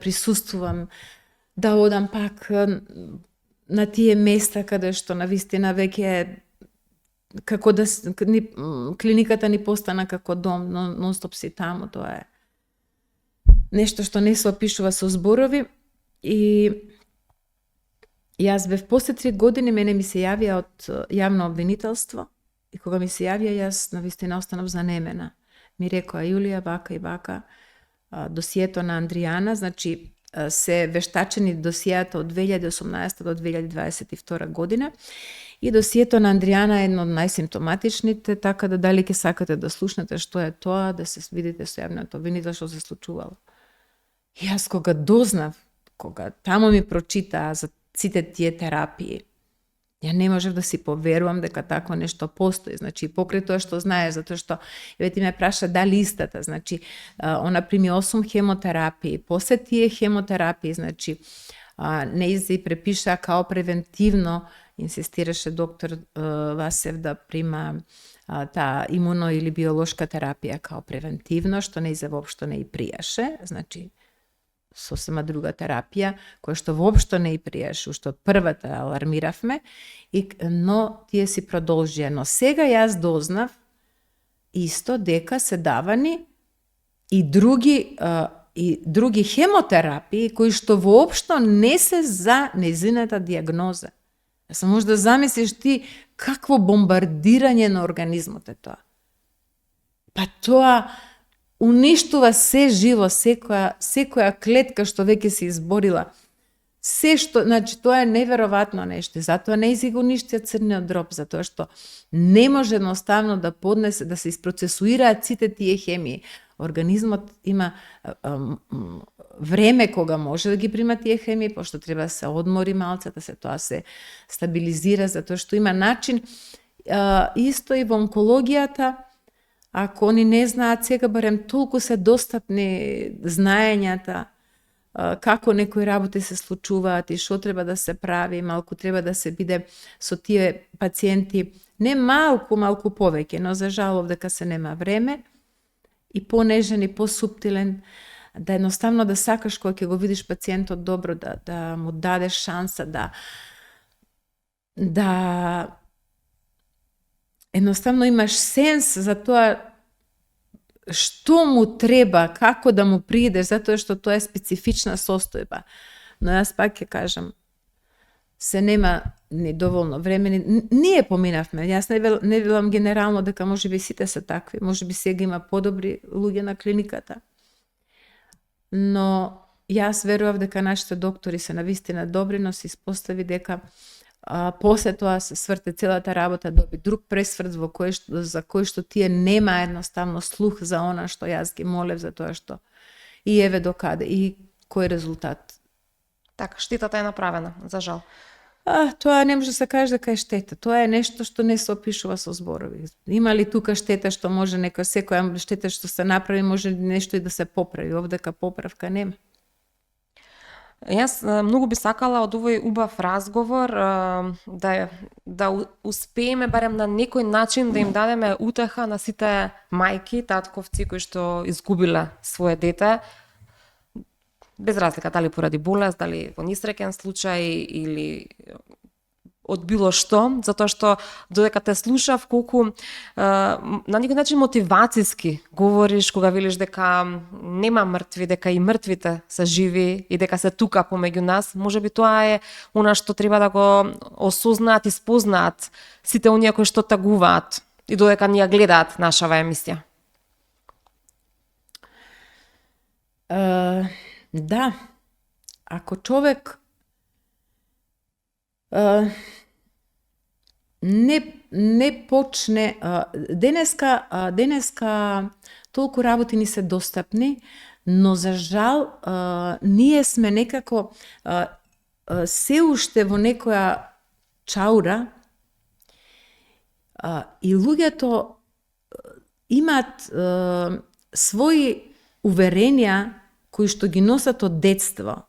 присуствувам, да одам пак на тие места каде што навистина веќе како да клиниката ни постана како дом, но нонстоп си таму, тоа е нешто што не се опишува со зборови. И Јас бев после 3 години, мене ми се јавија од јавно обвинителство и кога ми се јавија, јас навистина останав занемена. Ми рекоа, Јулија, вака и вака, досието на Андријана, значи се вештачени досијата од 2018 до 2022 година и досието на Андријана е едно од најсимптоматичните, така да дали ќе сакате да слушнете што е тоа, да се видите со јавното обвинителство што се случувало. И јас кога дознав, кога тамо ми прочитаа за сите тие терапии, ја не можев да си поверувам дека такво нешто постои. Значи, покрај тоа што знаеш, затоа што ти ме праша дали истата, значи, она прими 8 хемотерапии, после тие хемотерапии, значи, нејзи препиша као превентивно, инсистираше доктор Васев да прима таа имуно или биолошка терапија као превентивно, што нејзе воопшто не и пријаше, значи, сосема друга терапија, која што воопшто не и пријаше, уште од првата алармиравме, но тие си продолжија. Но сега јас дознав исто дека се давани и други хемотерапии кои што воопшто не се за нејзината диагноза. Само може да замислиш ти какво бомбардирање на организмот е тоа. Па тоа уништува се живо, секоја клетка што веќе се изборила. Се што, значи, тоа е неверојатно нешто. Затоа не го уништија црниот дроб, затоа што не може едноставно да поднесе, да се isпроцесуираат сите тие хемии. Организмот има време кога може да ги прима тие хемии, пошто треба да се одмори малце, да се тоа се стабилизира, затоа што има начин. Исто и во онкологијата, ако они не знаат, сега барем толку се достапни знаењата, како некои работи се случуваат и што треба да се прави, малку треба да се биде со тие пациенти, не малку повеќе, но за жал дека се нема време, и понежен и посуптилен, да едноставно да сакаш кога ќе го видиш пациентот добро, да му дадеш шанса, да едноставно имаш сенс за тоа што му треба, како да му придеш, затоа што тоа е специфична состојба. Но јас пак ќе кажам, се нема ни доволно време, ние поминавме. Јас не велам генерално дека можеби сите се такви, можеби сега има подобри луѓе на клиниката. Но јас верував дека нашите доктори се навистина добри, но се испостави дека после тоа се сврте целата работа, доби друг пресврт за кој што тие нема едноставно слух за она што јас ги молев, за тоа што и еве докаде и кој резултат. Така, штетата е направена, за жал. Тоа не може да се каже дека е штета. Тоа е нешто што не се опишува со зборови. Има ли тука штета што може секоја штета што се направи, може нешто и да се поправи, овдека поправка нема. Јас многу би сакала од овој убав разговор да успееме барем на некој начин да им дадеме утеха на сите мајки, татковци кои што изгубиле свое дете, без разлика дали поради болест, дали во несреќен случај или од било што, затоа што додека те слушав колку на некој начин мотивацијски говориш кога велиш дека нема мртви, дека и мртвите се живи и дека се тука помеѓу нас, можеби тоа е она што треба да го осознаат и спознаат сите оние кои што тагуваат и додека ни ја гледаат нашава емисија. Да, ако човек не почне, денеска толку работи ни се достапни, но за жал ние сме некако се уште во некоја чаура и луѓето имаат своји уверенија кои што ги носат од детство.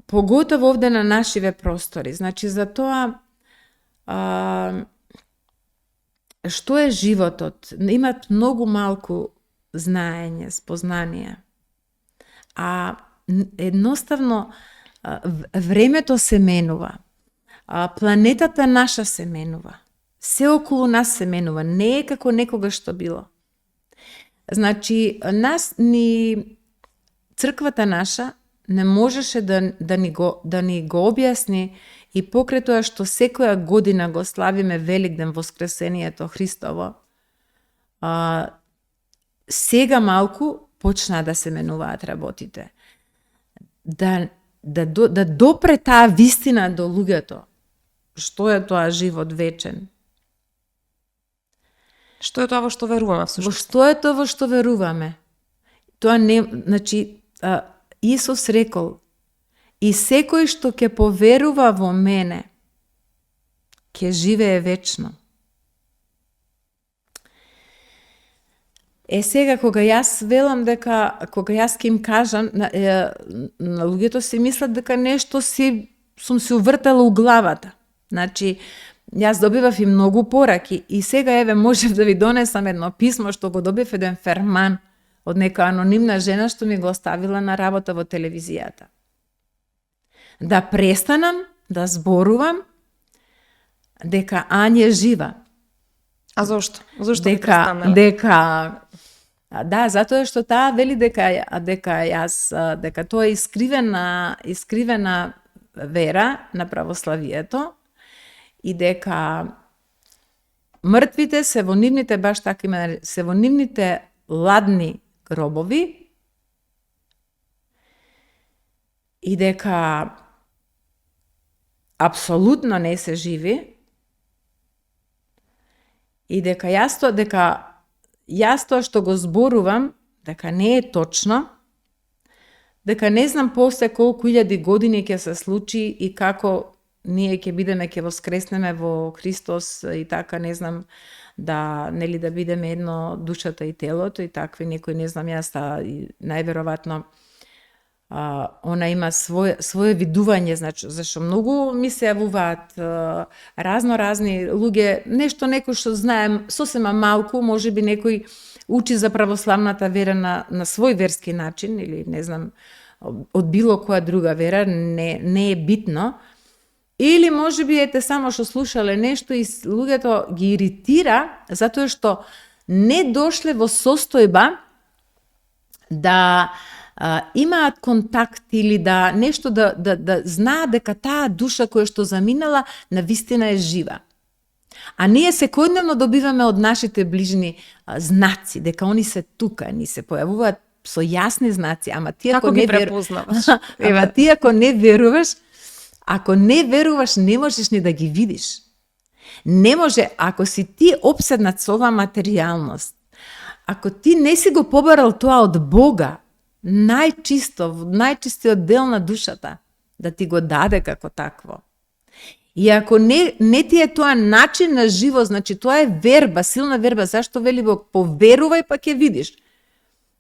Поготово овде на нашиве простори. Значи, за тоа што е животот? Имат многу малку знаење, спознанија. Едноставно, времето се менува. Планетата наша се менува. Се околу нас се менува. Не е како некогаш што било. Значи, црквата наша не можеше да ни го објасни и покрај тоа што секоја година го славиме Великден, Воскресението Христово, сега малку почнаа да се менуваат работите. Да допре таа вистина до луѓето. Што е тоа живот вечен? Што е тоа во што веруваме Во всушност? што е тоа во што веруваме? Тоа не, значи, Исус рекол, и секој што ќе поверува во мене, ќе живее вечно. Сега, кога јас велам дека, кога јас ќе им кажам, на луѓето си мислат дека нешто сум се увртала у главата. Значи, јас добивав и многу пораки и сега еве можев да ви донесам едно писмо што го добив еден ферман од нека анонимна жена што ми го оставила на работа во телевизијата. Да престанам да зборувам дека Ања е жива. А зошто? Зошто би престанала? Да, затоа што таа вели дека тоа е искривена вера на православието и дека мртвите се во нивните, баш така има, се во нивните ладни гробови и дека апсолутно не се живи и дека јас тоа што го зборувам, дека не е точно, дека не знам после колку илјади години ќе се случи и како ние ќе бидеме, ќе воскреснеме во Христос и така, не знам, да бидеме едно душата и телото и такви, некој, не знам, јас најверојатно она има свое видување, значи, зашто многу ми се јавуваат разни луѓе, нешто некој што знаем сосема малку, можеби некој учи за православната вера на свој верски начин или не знам, од било која друга вера, не е битно. Или можеби ете само што слушале нешто и луѓето ги иритира затоа што не дошле во состојба да имаат контакт или да нешто да знаат дека таа душа која што заминала навистина е жива. А ние секојдневно добиваме од нашите ближни знаци дека они се тука, ни се појавуваат со јасни знаци, ама ти ако не препознаваш? Ама ти ако не веруваш, не можеш ни да ги видиш. Не може, ако си ти обседнат со оваа материјалност, ако ти не си го побарал тоа од Бога, најчистиот дел на душата, да ти го даде како такво. И ако не ти е тоа начин на живот, значи тоа е верба, силна верба, зашто вели Бог, поверувај па ќе видиш.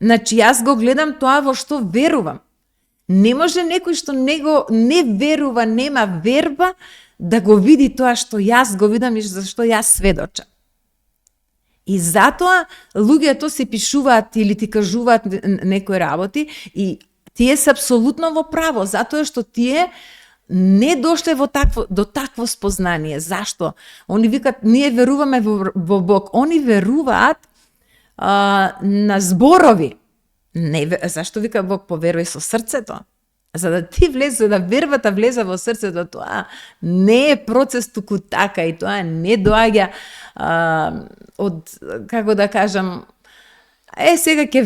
Значи јас го гледам тоа во што верувам. Не може некој што не верува, нема верба, да го види тоа што јас го видам и за што јас сведочам. И затоа луѓето си пишуваат или ти кажуваат некои работи и тие се апсолутно во право, затоа што тие не дошле до такво спознание. Зашто? Они викат, ние веруваме во Бог. Они веруваат на зборови. Зашто вика Бог, поверувај со срцето? За да ти влезе, да вербата влезе во срцето, тоа не е процес туку така и тоа не доаѓа од, како да кажам, сега ќе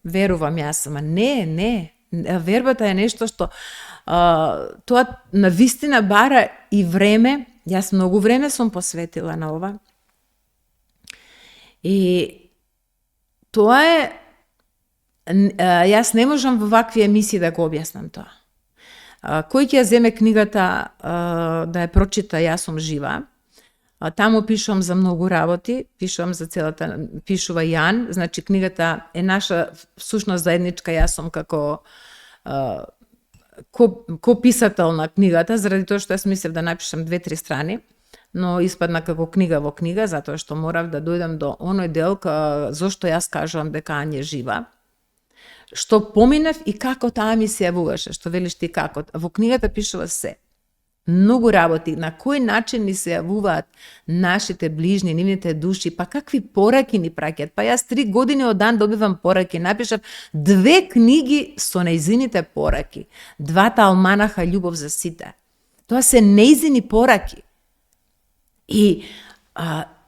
верувам јас, ама не, вербата е нешто што тоа навистина бара и време, јас многу време сум посветила на ова. И тоа е, јас не можам во вакви емисии да го објаснам тоа. Кој ќе ја земе книгата да ја прочита, јас сум жива. Таму пишувам за многу работи, пишувам за целата, пишува Јан, значи книгата е наша всушност заедничка, јас сум како ко-писател на книгата, заради тоа што јас мислев да напишам 2-3 страни, но испадна како книга во книга, затоа што морав да дојдам до оној дел зошто јас кажувам дека Ања е жива. Што поминав и како таа ми се јавуваше, што велиш ти како. Во книгата пишува се. многу работи, на кој начин ни се јавуваат нашите ближни, нивните души, па какви пораки ни праќаат. Па јас 3 години од дан добивам пораки, напишав 2 книги со нејзините пораки, 2 алманаха Љубов за сите. Тоа се нејзини пораки. И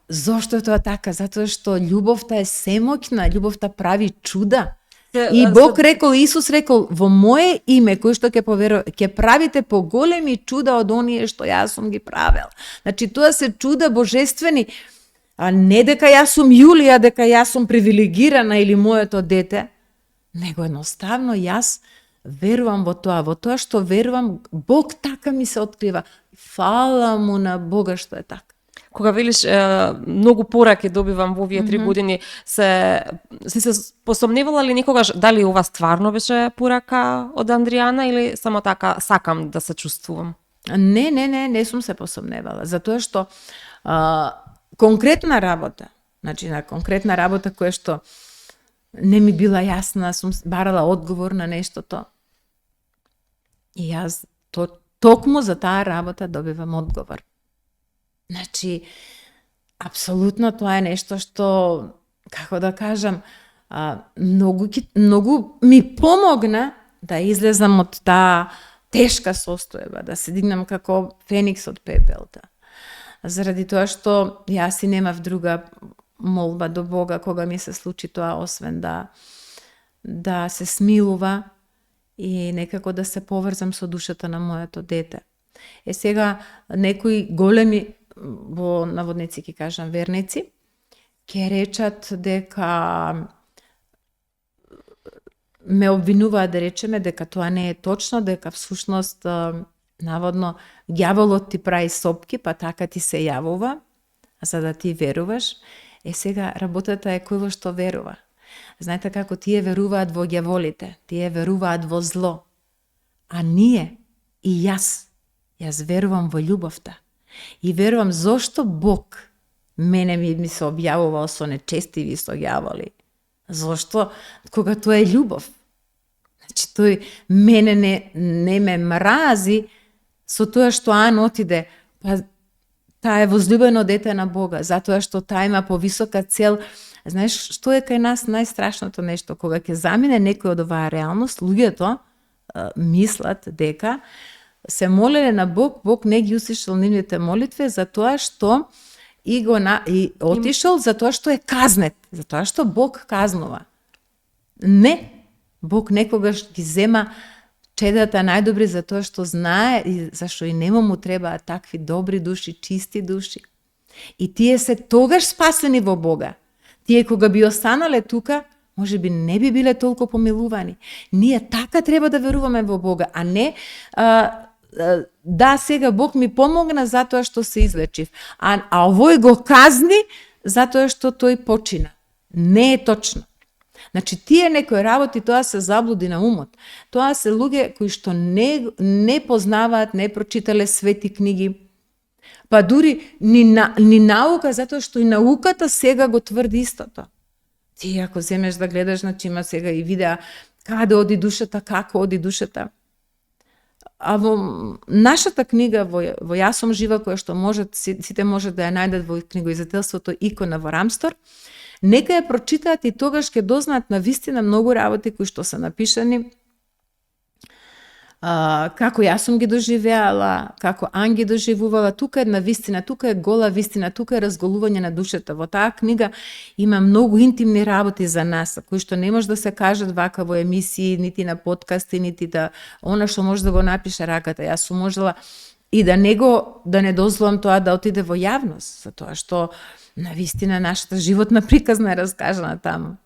зошто е тоа така? Затоа што љубовта е семоќна, љубовта прави чуда. И Бог рекол, Исус рекол, во мое име, кој што ќе правите поголеми чуда од оние што јас сум ги правел. Значи, тоа се чуда божествени, а не дека јас сум Јулија, дека јас сум привилегирана или моето дете, него едноставно јас верувам во тоа што верувам, Бог така ми се открива. Фала му на Бога што е така. Кога велиш многу пораки добивам во овие 3 години, си се посомневала ли некогаш дали ова стварно беше порака од Андријана или само така сакам да се чувствувам? Не сум се посомневала, затоа што конкретна работа, значи на конкретна работа која што не ми била јасна, сум барала одговор на нештото. И јас токму за таа работа добивам одговор. Значи, апсолутно тоа е нешто што, како да кажам, многу ми помогна да излезам од таа тешка состојба, да се дигнам како феникс од пепелта. Заради тоа што јас и немав друга молба до Бога кога ми се случи тоа, освен да се смилува и некако да се поврзам со душата на моето дете. Сега некои големи, во наводници ќе кажам верници, ќе речат дека ме обвинуваат, да речеме, дека тоа не е точно, дека всушност наводно ѓаволот ти прави сопки, па така ти се јавува, за да ти веруваш. Сега работата е кој во што верува. Знаете како тие веруваат во ѓаволите, тие веруваат во зло. А ние и јас верувам во љубовта. И верувам зошто Бог мене ми се објавувал со нечестиви, со ѓаволи. Зошто? Кога тоа е љубов. Значи, тој мене не ме мрази со тоа што Ан отиде, па таа е возлюбено дете на Бога, затоа што таа има повисока цел. Знаеш, што е кај нас најстрашното нешто? Кога ќе замине некој од оваа реалност, луѓето мислат дека се молеле на Бог, Бог не ги услушал нивните молитви за тоа што и отишол за тоа што е казнет, за тоа што Бог казнува. Не, Бог некогаш ги зема чедата најдобри за тоа што знае и зашто и нема му требаат такви добри души, чисти души. И тие се тогаш спасени во Бога. Тие кога би останале тука, може би не би биле толку помилувани. Ние така треба да веруваме во Бога, а не да, сега Бог ми помогна затоа што се излечив, а овој го казни затоа што тој почина. Не е точно. Значи, тие некои работи, тоа се заблуди на умот. Тоа се луѓе кои што не познаваат, не прочитале свети книги, па дури ни наука, затоа што и науката сега го тврди истото. Ти ако земеш да гледаш, значи има сега и видеа каде оди душата, како оди душата. А во нашата книга, во Јас сум жива, која што сите можат да ја најдат во книгоиздателството Икона во Рамстор, нека ја прочитаат и тогаш ќе дознаат на вистина многу работи кои што се напишани, како јас сум ги доживеала, како Ан ги доживувала. Тука е една вистина, тука е гола вистина, тука е разголување на душата. Во таа книга има многу интимни работи за нас, кои што не може да се кажат вака во емисии, нити на подкасти, нити да она што може да го напише раката. Јас сум можела и да не дозволам тоа да отиде во јавност, затоа што на вистина нашата животна приказна е раскажана таму.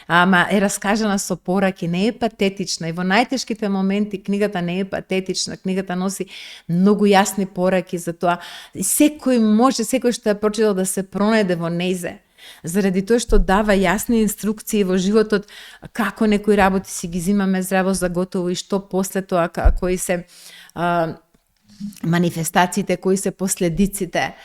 Ама е раскажана со пораки, не е патетична. И во најтешките моменти книгата не е патетична. Книгата носи многу јасни пораки за тоа. Секој што ја прочитал да се пронајде во нејзе. Заради тоа што дава јасни инструкции во животот, како некои работи си ги зимаме здраво за готово и што после тоа, кои се манифестациите, кои се последиците.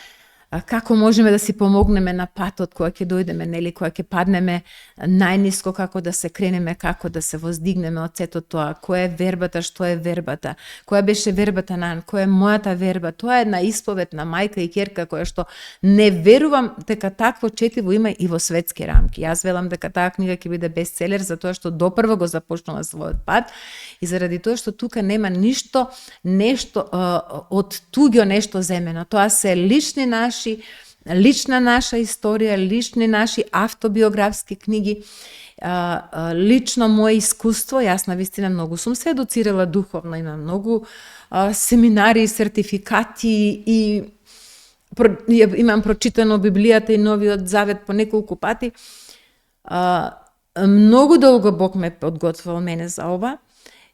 како можеме да си помогнеме на патот кога ќе дојдеме, нели, кога ќе паднеме најниско, како да се кренеме, како да се воздигнеме од сето тоа, која е вербата, што е вербата, која беше вербата на, која е мојата верба. Тоа е една исповед на мајка и ќерка која што не верувам дека такво четиво има и во светски рамки. Јас велам дека таа книга ќе биде бестселер затоа што допрво го започнала својот пат и заради тоа што тука нема нешто од туѓо нешто земено. Тоа се лична наша историја, лични наши автобиографски книги, лично моje искуство. Јас навистина многу сум се едуцирала духовно, имам многу семинари, сертификати и имам прочитано Библијата и Новиот Завет по неколку пати. Многу долго Бог ме подготвил мене за ова.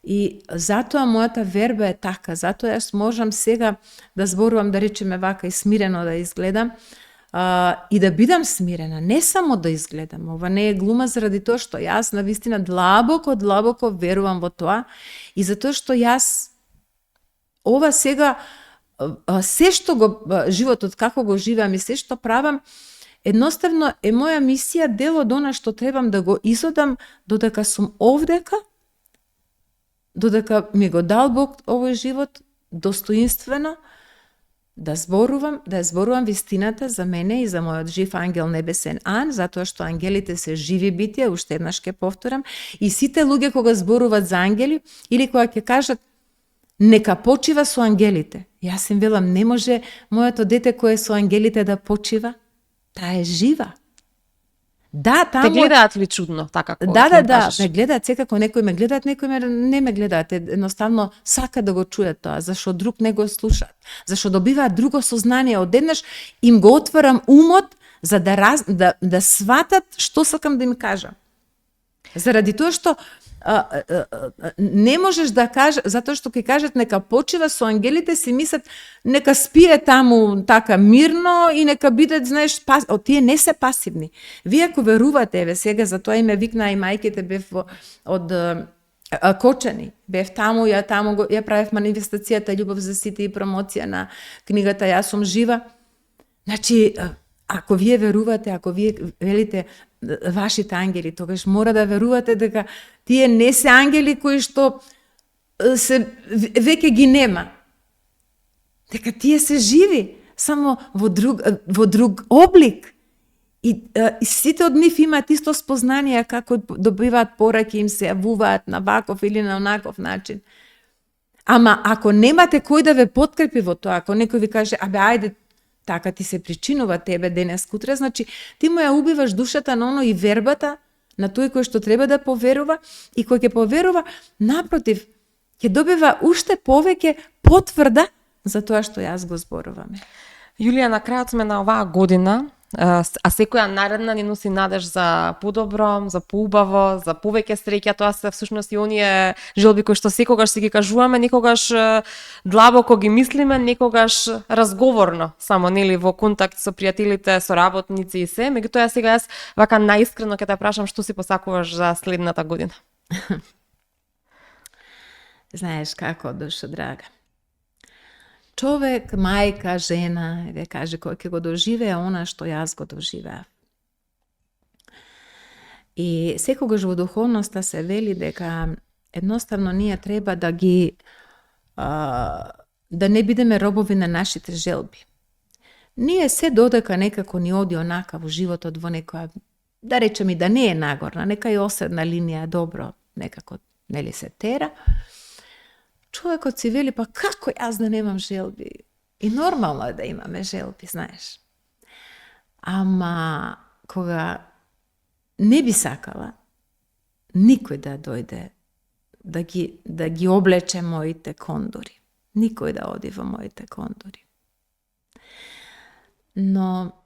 И затоа мојата верба е така, затоа јас можам сега да зборувам, да речеме вака, и смирено да изгледам, и да бидам смирена, не само да изгледам. Ова не е глума заради тоа што јас навистина длабоко верувам во тоа и затоа што јас ова сега се што го животот како го живеам и се што правам, едноставно е моја мисија, дел од она што требам да го изодам додека сум овдека, додека ми го дал Бог овој живот достоинствено, да зборувам вистината за мене и за мојот жив ангел небесен Ан, затоа што ангелите се живи битија, уште еднаш ќе повторам, и сите луѓе кога зборуваат за ангели или кога ќе кажат нека почива со ангелите, јас им велам не може моето дете кое е со ангелите да почива, таа е жива. Да, таму... Те гледаат ли чудно, така како Да, ме гледаат, секако некои ме гледаат, некои не ме гледаат, едноставно сака да го чујат тоа, зашто друг не го слушаат, зашто добиваат друго сознание, одеднаш им го отварам умот за да сватат што сакам да им кажам. Заради тоа што не можеш да кажеш, затоа што ќе кажат нека почива со ангелите, си мислат нека спие таму така мирно и нека бидат, знаеш, тие не се пасивни. Вие ако верувате, еве сега затоа и ме викнаа и мајките, бев од Кочани, бев таму, ја правев манифестацијата Љубов за сите и промоција на книгата Јас сум жива. Значи, ако вие верувате, ако вие велите вашите ангели, тогаш мора да верувате дека тие не се ангели кои што се веќе ги нема. Дека тие се живи, само во друг облик. И сите од нив имаат исто спознание како добиваат пораки, им се јавуваат на ваков или на онаков начин. Ама ако немате кој да ве подкрепи во тоа, ако некој ви каже, ајде, така ти се причинува тебе денес утре, значи ти му ја убиваш душата на оно и вербата на тој кој што треба да поверува, и кој ќе поверува, напротив, ќе добива уште повеќе потврда за тоа што јас го зборуваме. Јулија, на крајот сме на оваа година, а секоја наредна ни носи надеж за подобро, за поубаво, за повеќе среќа. Тоа се всушност и оние желби кои што секогаш си ги кажуваме, некогаш длабоко ги мислиме, некогаш разговорно, само нели во контакт со пријателите, со работници и се. Меѓутоа сега јас вака наискрено ќе те прашам што си посакуваш за следната година. Знаеш како, душо драга. Човек, мајка, жена, да каже, кој ќе го доживее она што јас го доживеав. И секогаш во духовноста се вели дека едноставно ние треба да не бидеме робови на нашите желби. Ние се додека некако ни оди онака во животот, во некоја, да речем и да не е нагорна, нека и осредна линија добро, некако нели се тера, човекот си вели, па како јас да немам желби? И нормално е да имаме желби, знаеш. Ама, кога не би сакала никој да дојде да ги облече моите кондори. Никој да оди во моите кондори. Но,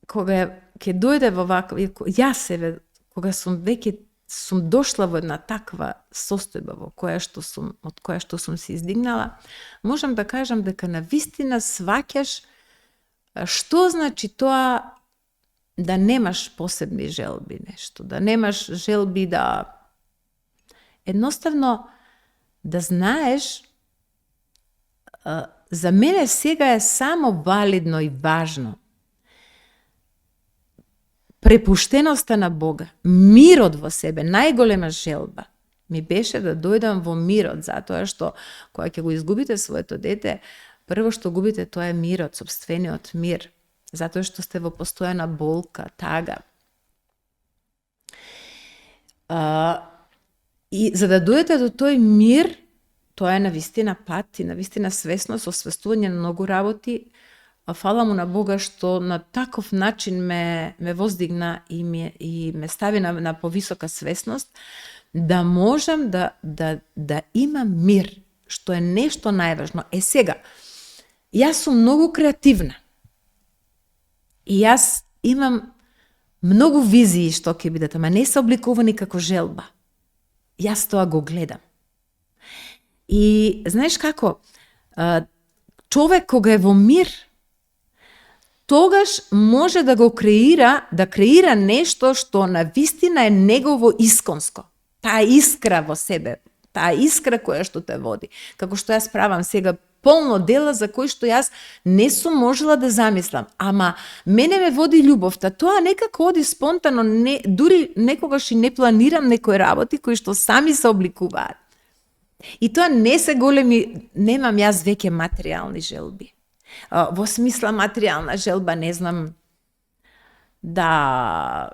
кога ќе дојде во ваква, јас себе, кога сум дошла во една таква состојба од која што сум се издигнала, можам да кажам дека навистина сваќаш што значи тоа да немаш посебни желби, нешто, да немаш желби да едноставно да знаеш за мене сега е само валидно и важно препуштеноста на Бога, мирот во себе, најголема желба ми беше да дојдам во мирот, затоа што кога ќе го изгубите своето дете, прво што губите тоа е мирот, сопствениот мир, затоа што сте во постојана болка, тага. И за да дојдете до тој мир, тоа е навистина пат и навистина свесност, освестување на многу работи. Фала му на Бога што на таков начин ме воздигна и ме стави на повисока свесност, да можам да имам мир, што е нешто најважно. Сега, јас сум многу креативна. И јас имам многу визии што ќе бидат, ама не се обликувани како желба. Јас тоа го гледам. И знаеш како, човек кога е во мир, тогаш може да го креира нешто што на вистина е негово исконско. Таа искра во себе, таа искра која што те води. Како што јас правам сега полно дела за кои што јас не сум можела да замислам, ама мене ме води љубовта. Тоа некако оди спонтано, дури некогаш и не планирам некои работи кои што сами се обликуваат. И тоа не се големи, немам јас веќе материјални желби. Во смисла материјална желба, не знам, да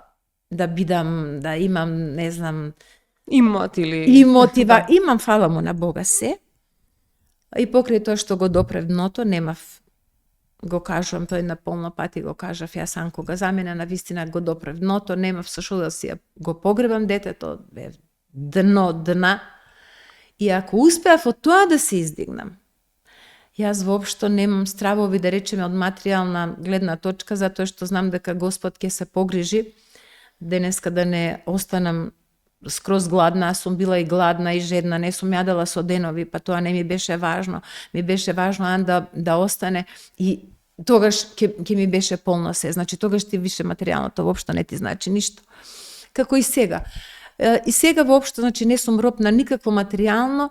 бидам, да имам, не знам, имот или... Имам, фала му на Бога се. И покрај тоа што го допрев дното, немав, го кажувам, тој на полно пати го кажав, јас Анкога, за мене на вистина го допрев дното, немав со што да си го погребам детето, дна. И ако успеав од тоа да се издигнам, јас воопшто немам стравови, да речеме, од материјална гледна точка, затоа што знам дека Господ ќе се погрижи денеска да не останам скроз гладна. Аз сум била и гладна и жедна, не сум јадела со денови, па тоа не ми беше важно. Ми беше важно Ан да остане и тогаш ќе ми беше полно се. Значи тогаш ти више материјалното воопшто не ти значи ништо. Како и сега. И сега воопшто, значи, не сум роб на никакво материјално,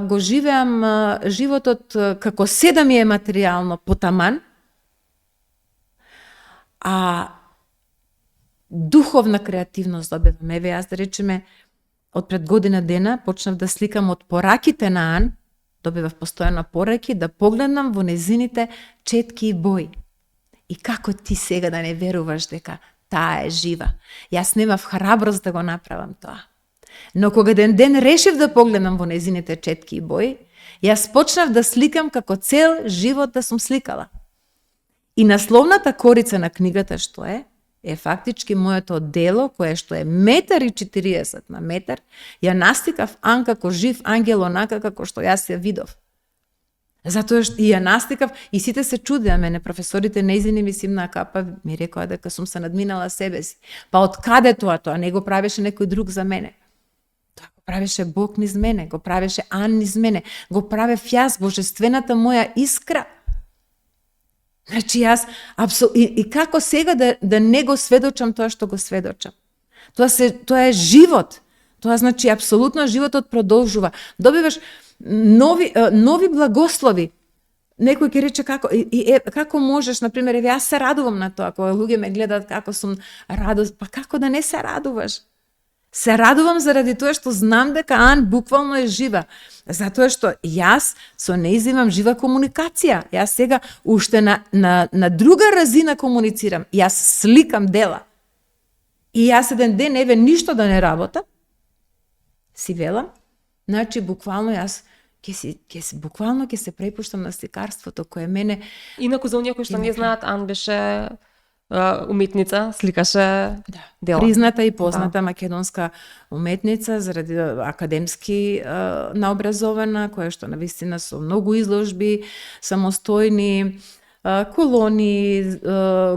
го живеам животот како се да ми е материјално потаман, а духовна креативност добивам. Еве, јас да речеме, од пред година дена почнав да сликам од пораките на Ан, добивав постојано пораки, да погледнам во незините четки и бои. И како ти сега да не веруваш дека таа е жива? Јас немав храброст да го направам тоа. Но кога ден решив да погледнам во незините четки и бои, јас почнав да сликам како цел живот да сум сликала. И насловната корица на книгата што е фактички моето дело, кое што е 1,40 на метар, ја настикав Ан како жив ангел, онака како што јас ја видов. Затоа што ја настикав и сите се чудеа мене, професорите нејзини ми симна капа, ми рекоа дека сум се надминала себе си. Па од каде тоа? Тоа не го правеше некој друг за мене. Тоа го правеше Бог низ мене, го правеше Ан низ мене, го правев јас, божествената моја искра. Значи јас, и како сега да не го сведочам тоа што го сведочам? Тоа е живот. Тоа значи апсолутно животот продолжува. Добиваш нови благослови. Некој ќе рече како можеш, например, јас се радувам на тоа, кога луѓе ме гледаат како сум радост, па како да не се радуваш? Се радувам заради тоа што знам дека Ан буквално е жива. Затоа што јас со нејзина имам жива комуникација. Јас сега уште на друга разина комуницирам. Јас сликам дела. И јас еден ден, еве, ништо да не работам, си велам, значи буквално јас буквално ќе се препуштам на сликарството кое мене... Инаку за оние кои што не знаат, Ан беше уметница, сликаше дела. Призната и позната македонска уметница, заради академски наобразована, која што навистина со многу изложби, самостојни, колони,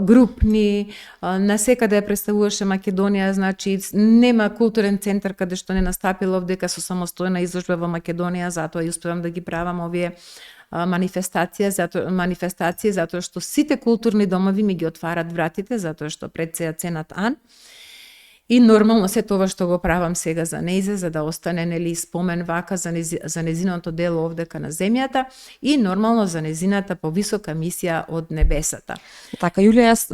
групни, насекаде ја представуваше Македонија, значи нема културен центар каде што не настапила дека со самостојна изложба во Македонија, затоа и успевам да ги правам овие манифестации, затоа што сите културни домови ми ги отварат вратите, затоа што пред се ценат Ан. И нормално се тоа што го правам сега за нејзе, за да остане нели спомен вака за незиното дело овдека на земјата и нормално за незината повисока мисија од небесата. Така, Јулија, јас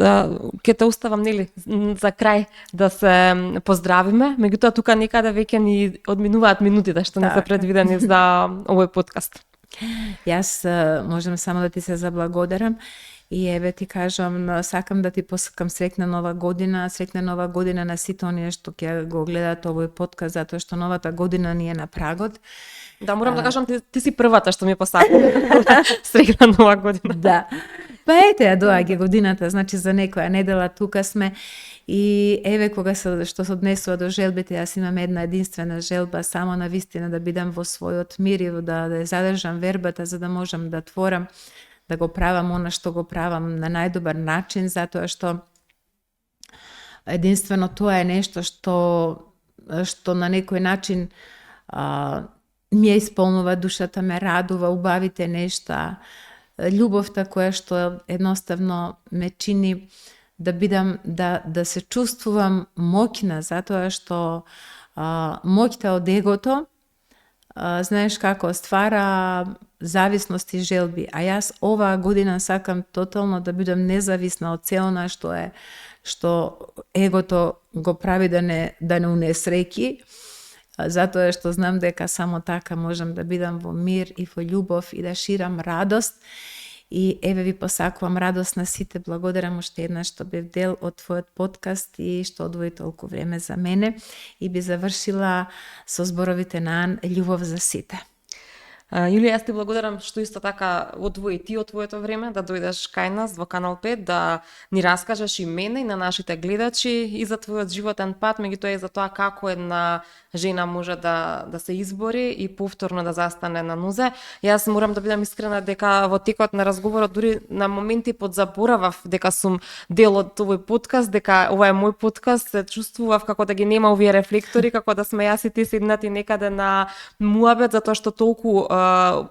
ќе те оставам нели за крај да се поздравиме, меѓутоа тука некаде веќе ни одминуваат минутите што не се предвидени за овој подкаст. Јас можам само да ти се заблагодарам и еве ти кажам, сакам да ти посакам среќна нова година на сите оние што ќе го гледаат овој подкаст, затоа што новата година ни е на прагот. Да, морам да кажам, ти си првата што ми посакува среќна нова година. Да. Па ете, ја доаѓа годината, значи за некоја недела тука сме и еве кога што се однесува до желбите, јас имам една единствена желба, само на вистина да бидам во својот мир и да задржам вербата за да можам да творам, да го правам она што го правам на најдобар начин, затоа што единствено тоа е нешто што на некој начин ми ја исполнува душата, ме радува, убавите нешта, љубовта која што едноставно ме чини да бидам, да се чувствувам моќна, затоа што моќта од егото, знаеш како, ствара зависност и желби, а јас оваа година сакам тотално да бидам независна од се она што егото го прави да не унесреќи, затоа што знам дека само така можам да бидам во мир и во љубов и да ширам радост. И еве ви посакувам радост на сите. Благодарам уште еднаш што бев дел од твојот подкаст и што одвои толку време за мене. И би завршила со зборовите на Ан, љубов за сите. Јулија, јас ти благодарам што исто така одвои ти од твоето време да дојдеш кај нас во Канал 5, да ни раскажеш и мене и на нашите гледачи и за твојот животен пат, меѓутоа и за тоа како една жена може да се избори и повторно да застане на нозе. Јас морам да бидам искрена дека во текот на разговорот дури на моменти подзаборавав дека сум дел од овој подкаст, дека ова е мој подкаст, се чувствував како да ги нема овие рефлектори, како да сме јас и ти седнати некаде на муабет, затоа што толку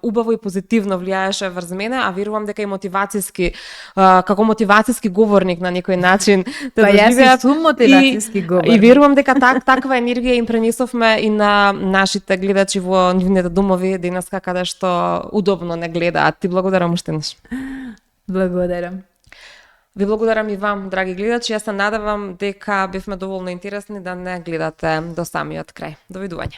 убаво и позитивно влијаеше врз мене, а верувам дека и мотивацијски, како мотивацијски говорник на некој начин да јас сум мотивацијски говорник. И верувам дека таква енергија им пренесовме и на нашите гледачи во нивните домови денеска каде што удобно не гледаат. Ти благодарам уште еднаш. Благодарам. Ви благодарам и вам, драги гледачи. Јас се надевам дека бевме доволно интересни да не гледате до самиот крај. Довидување.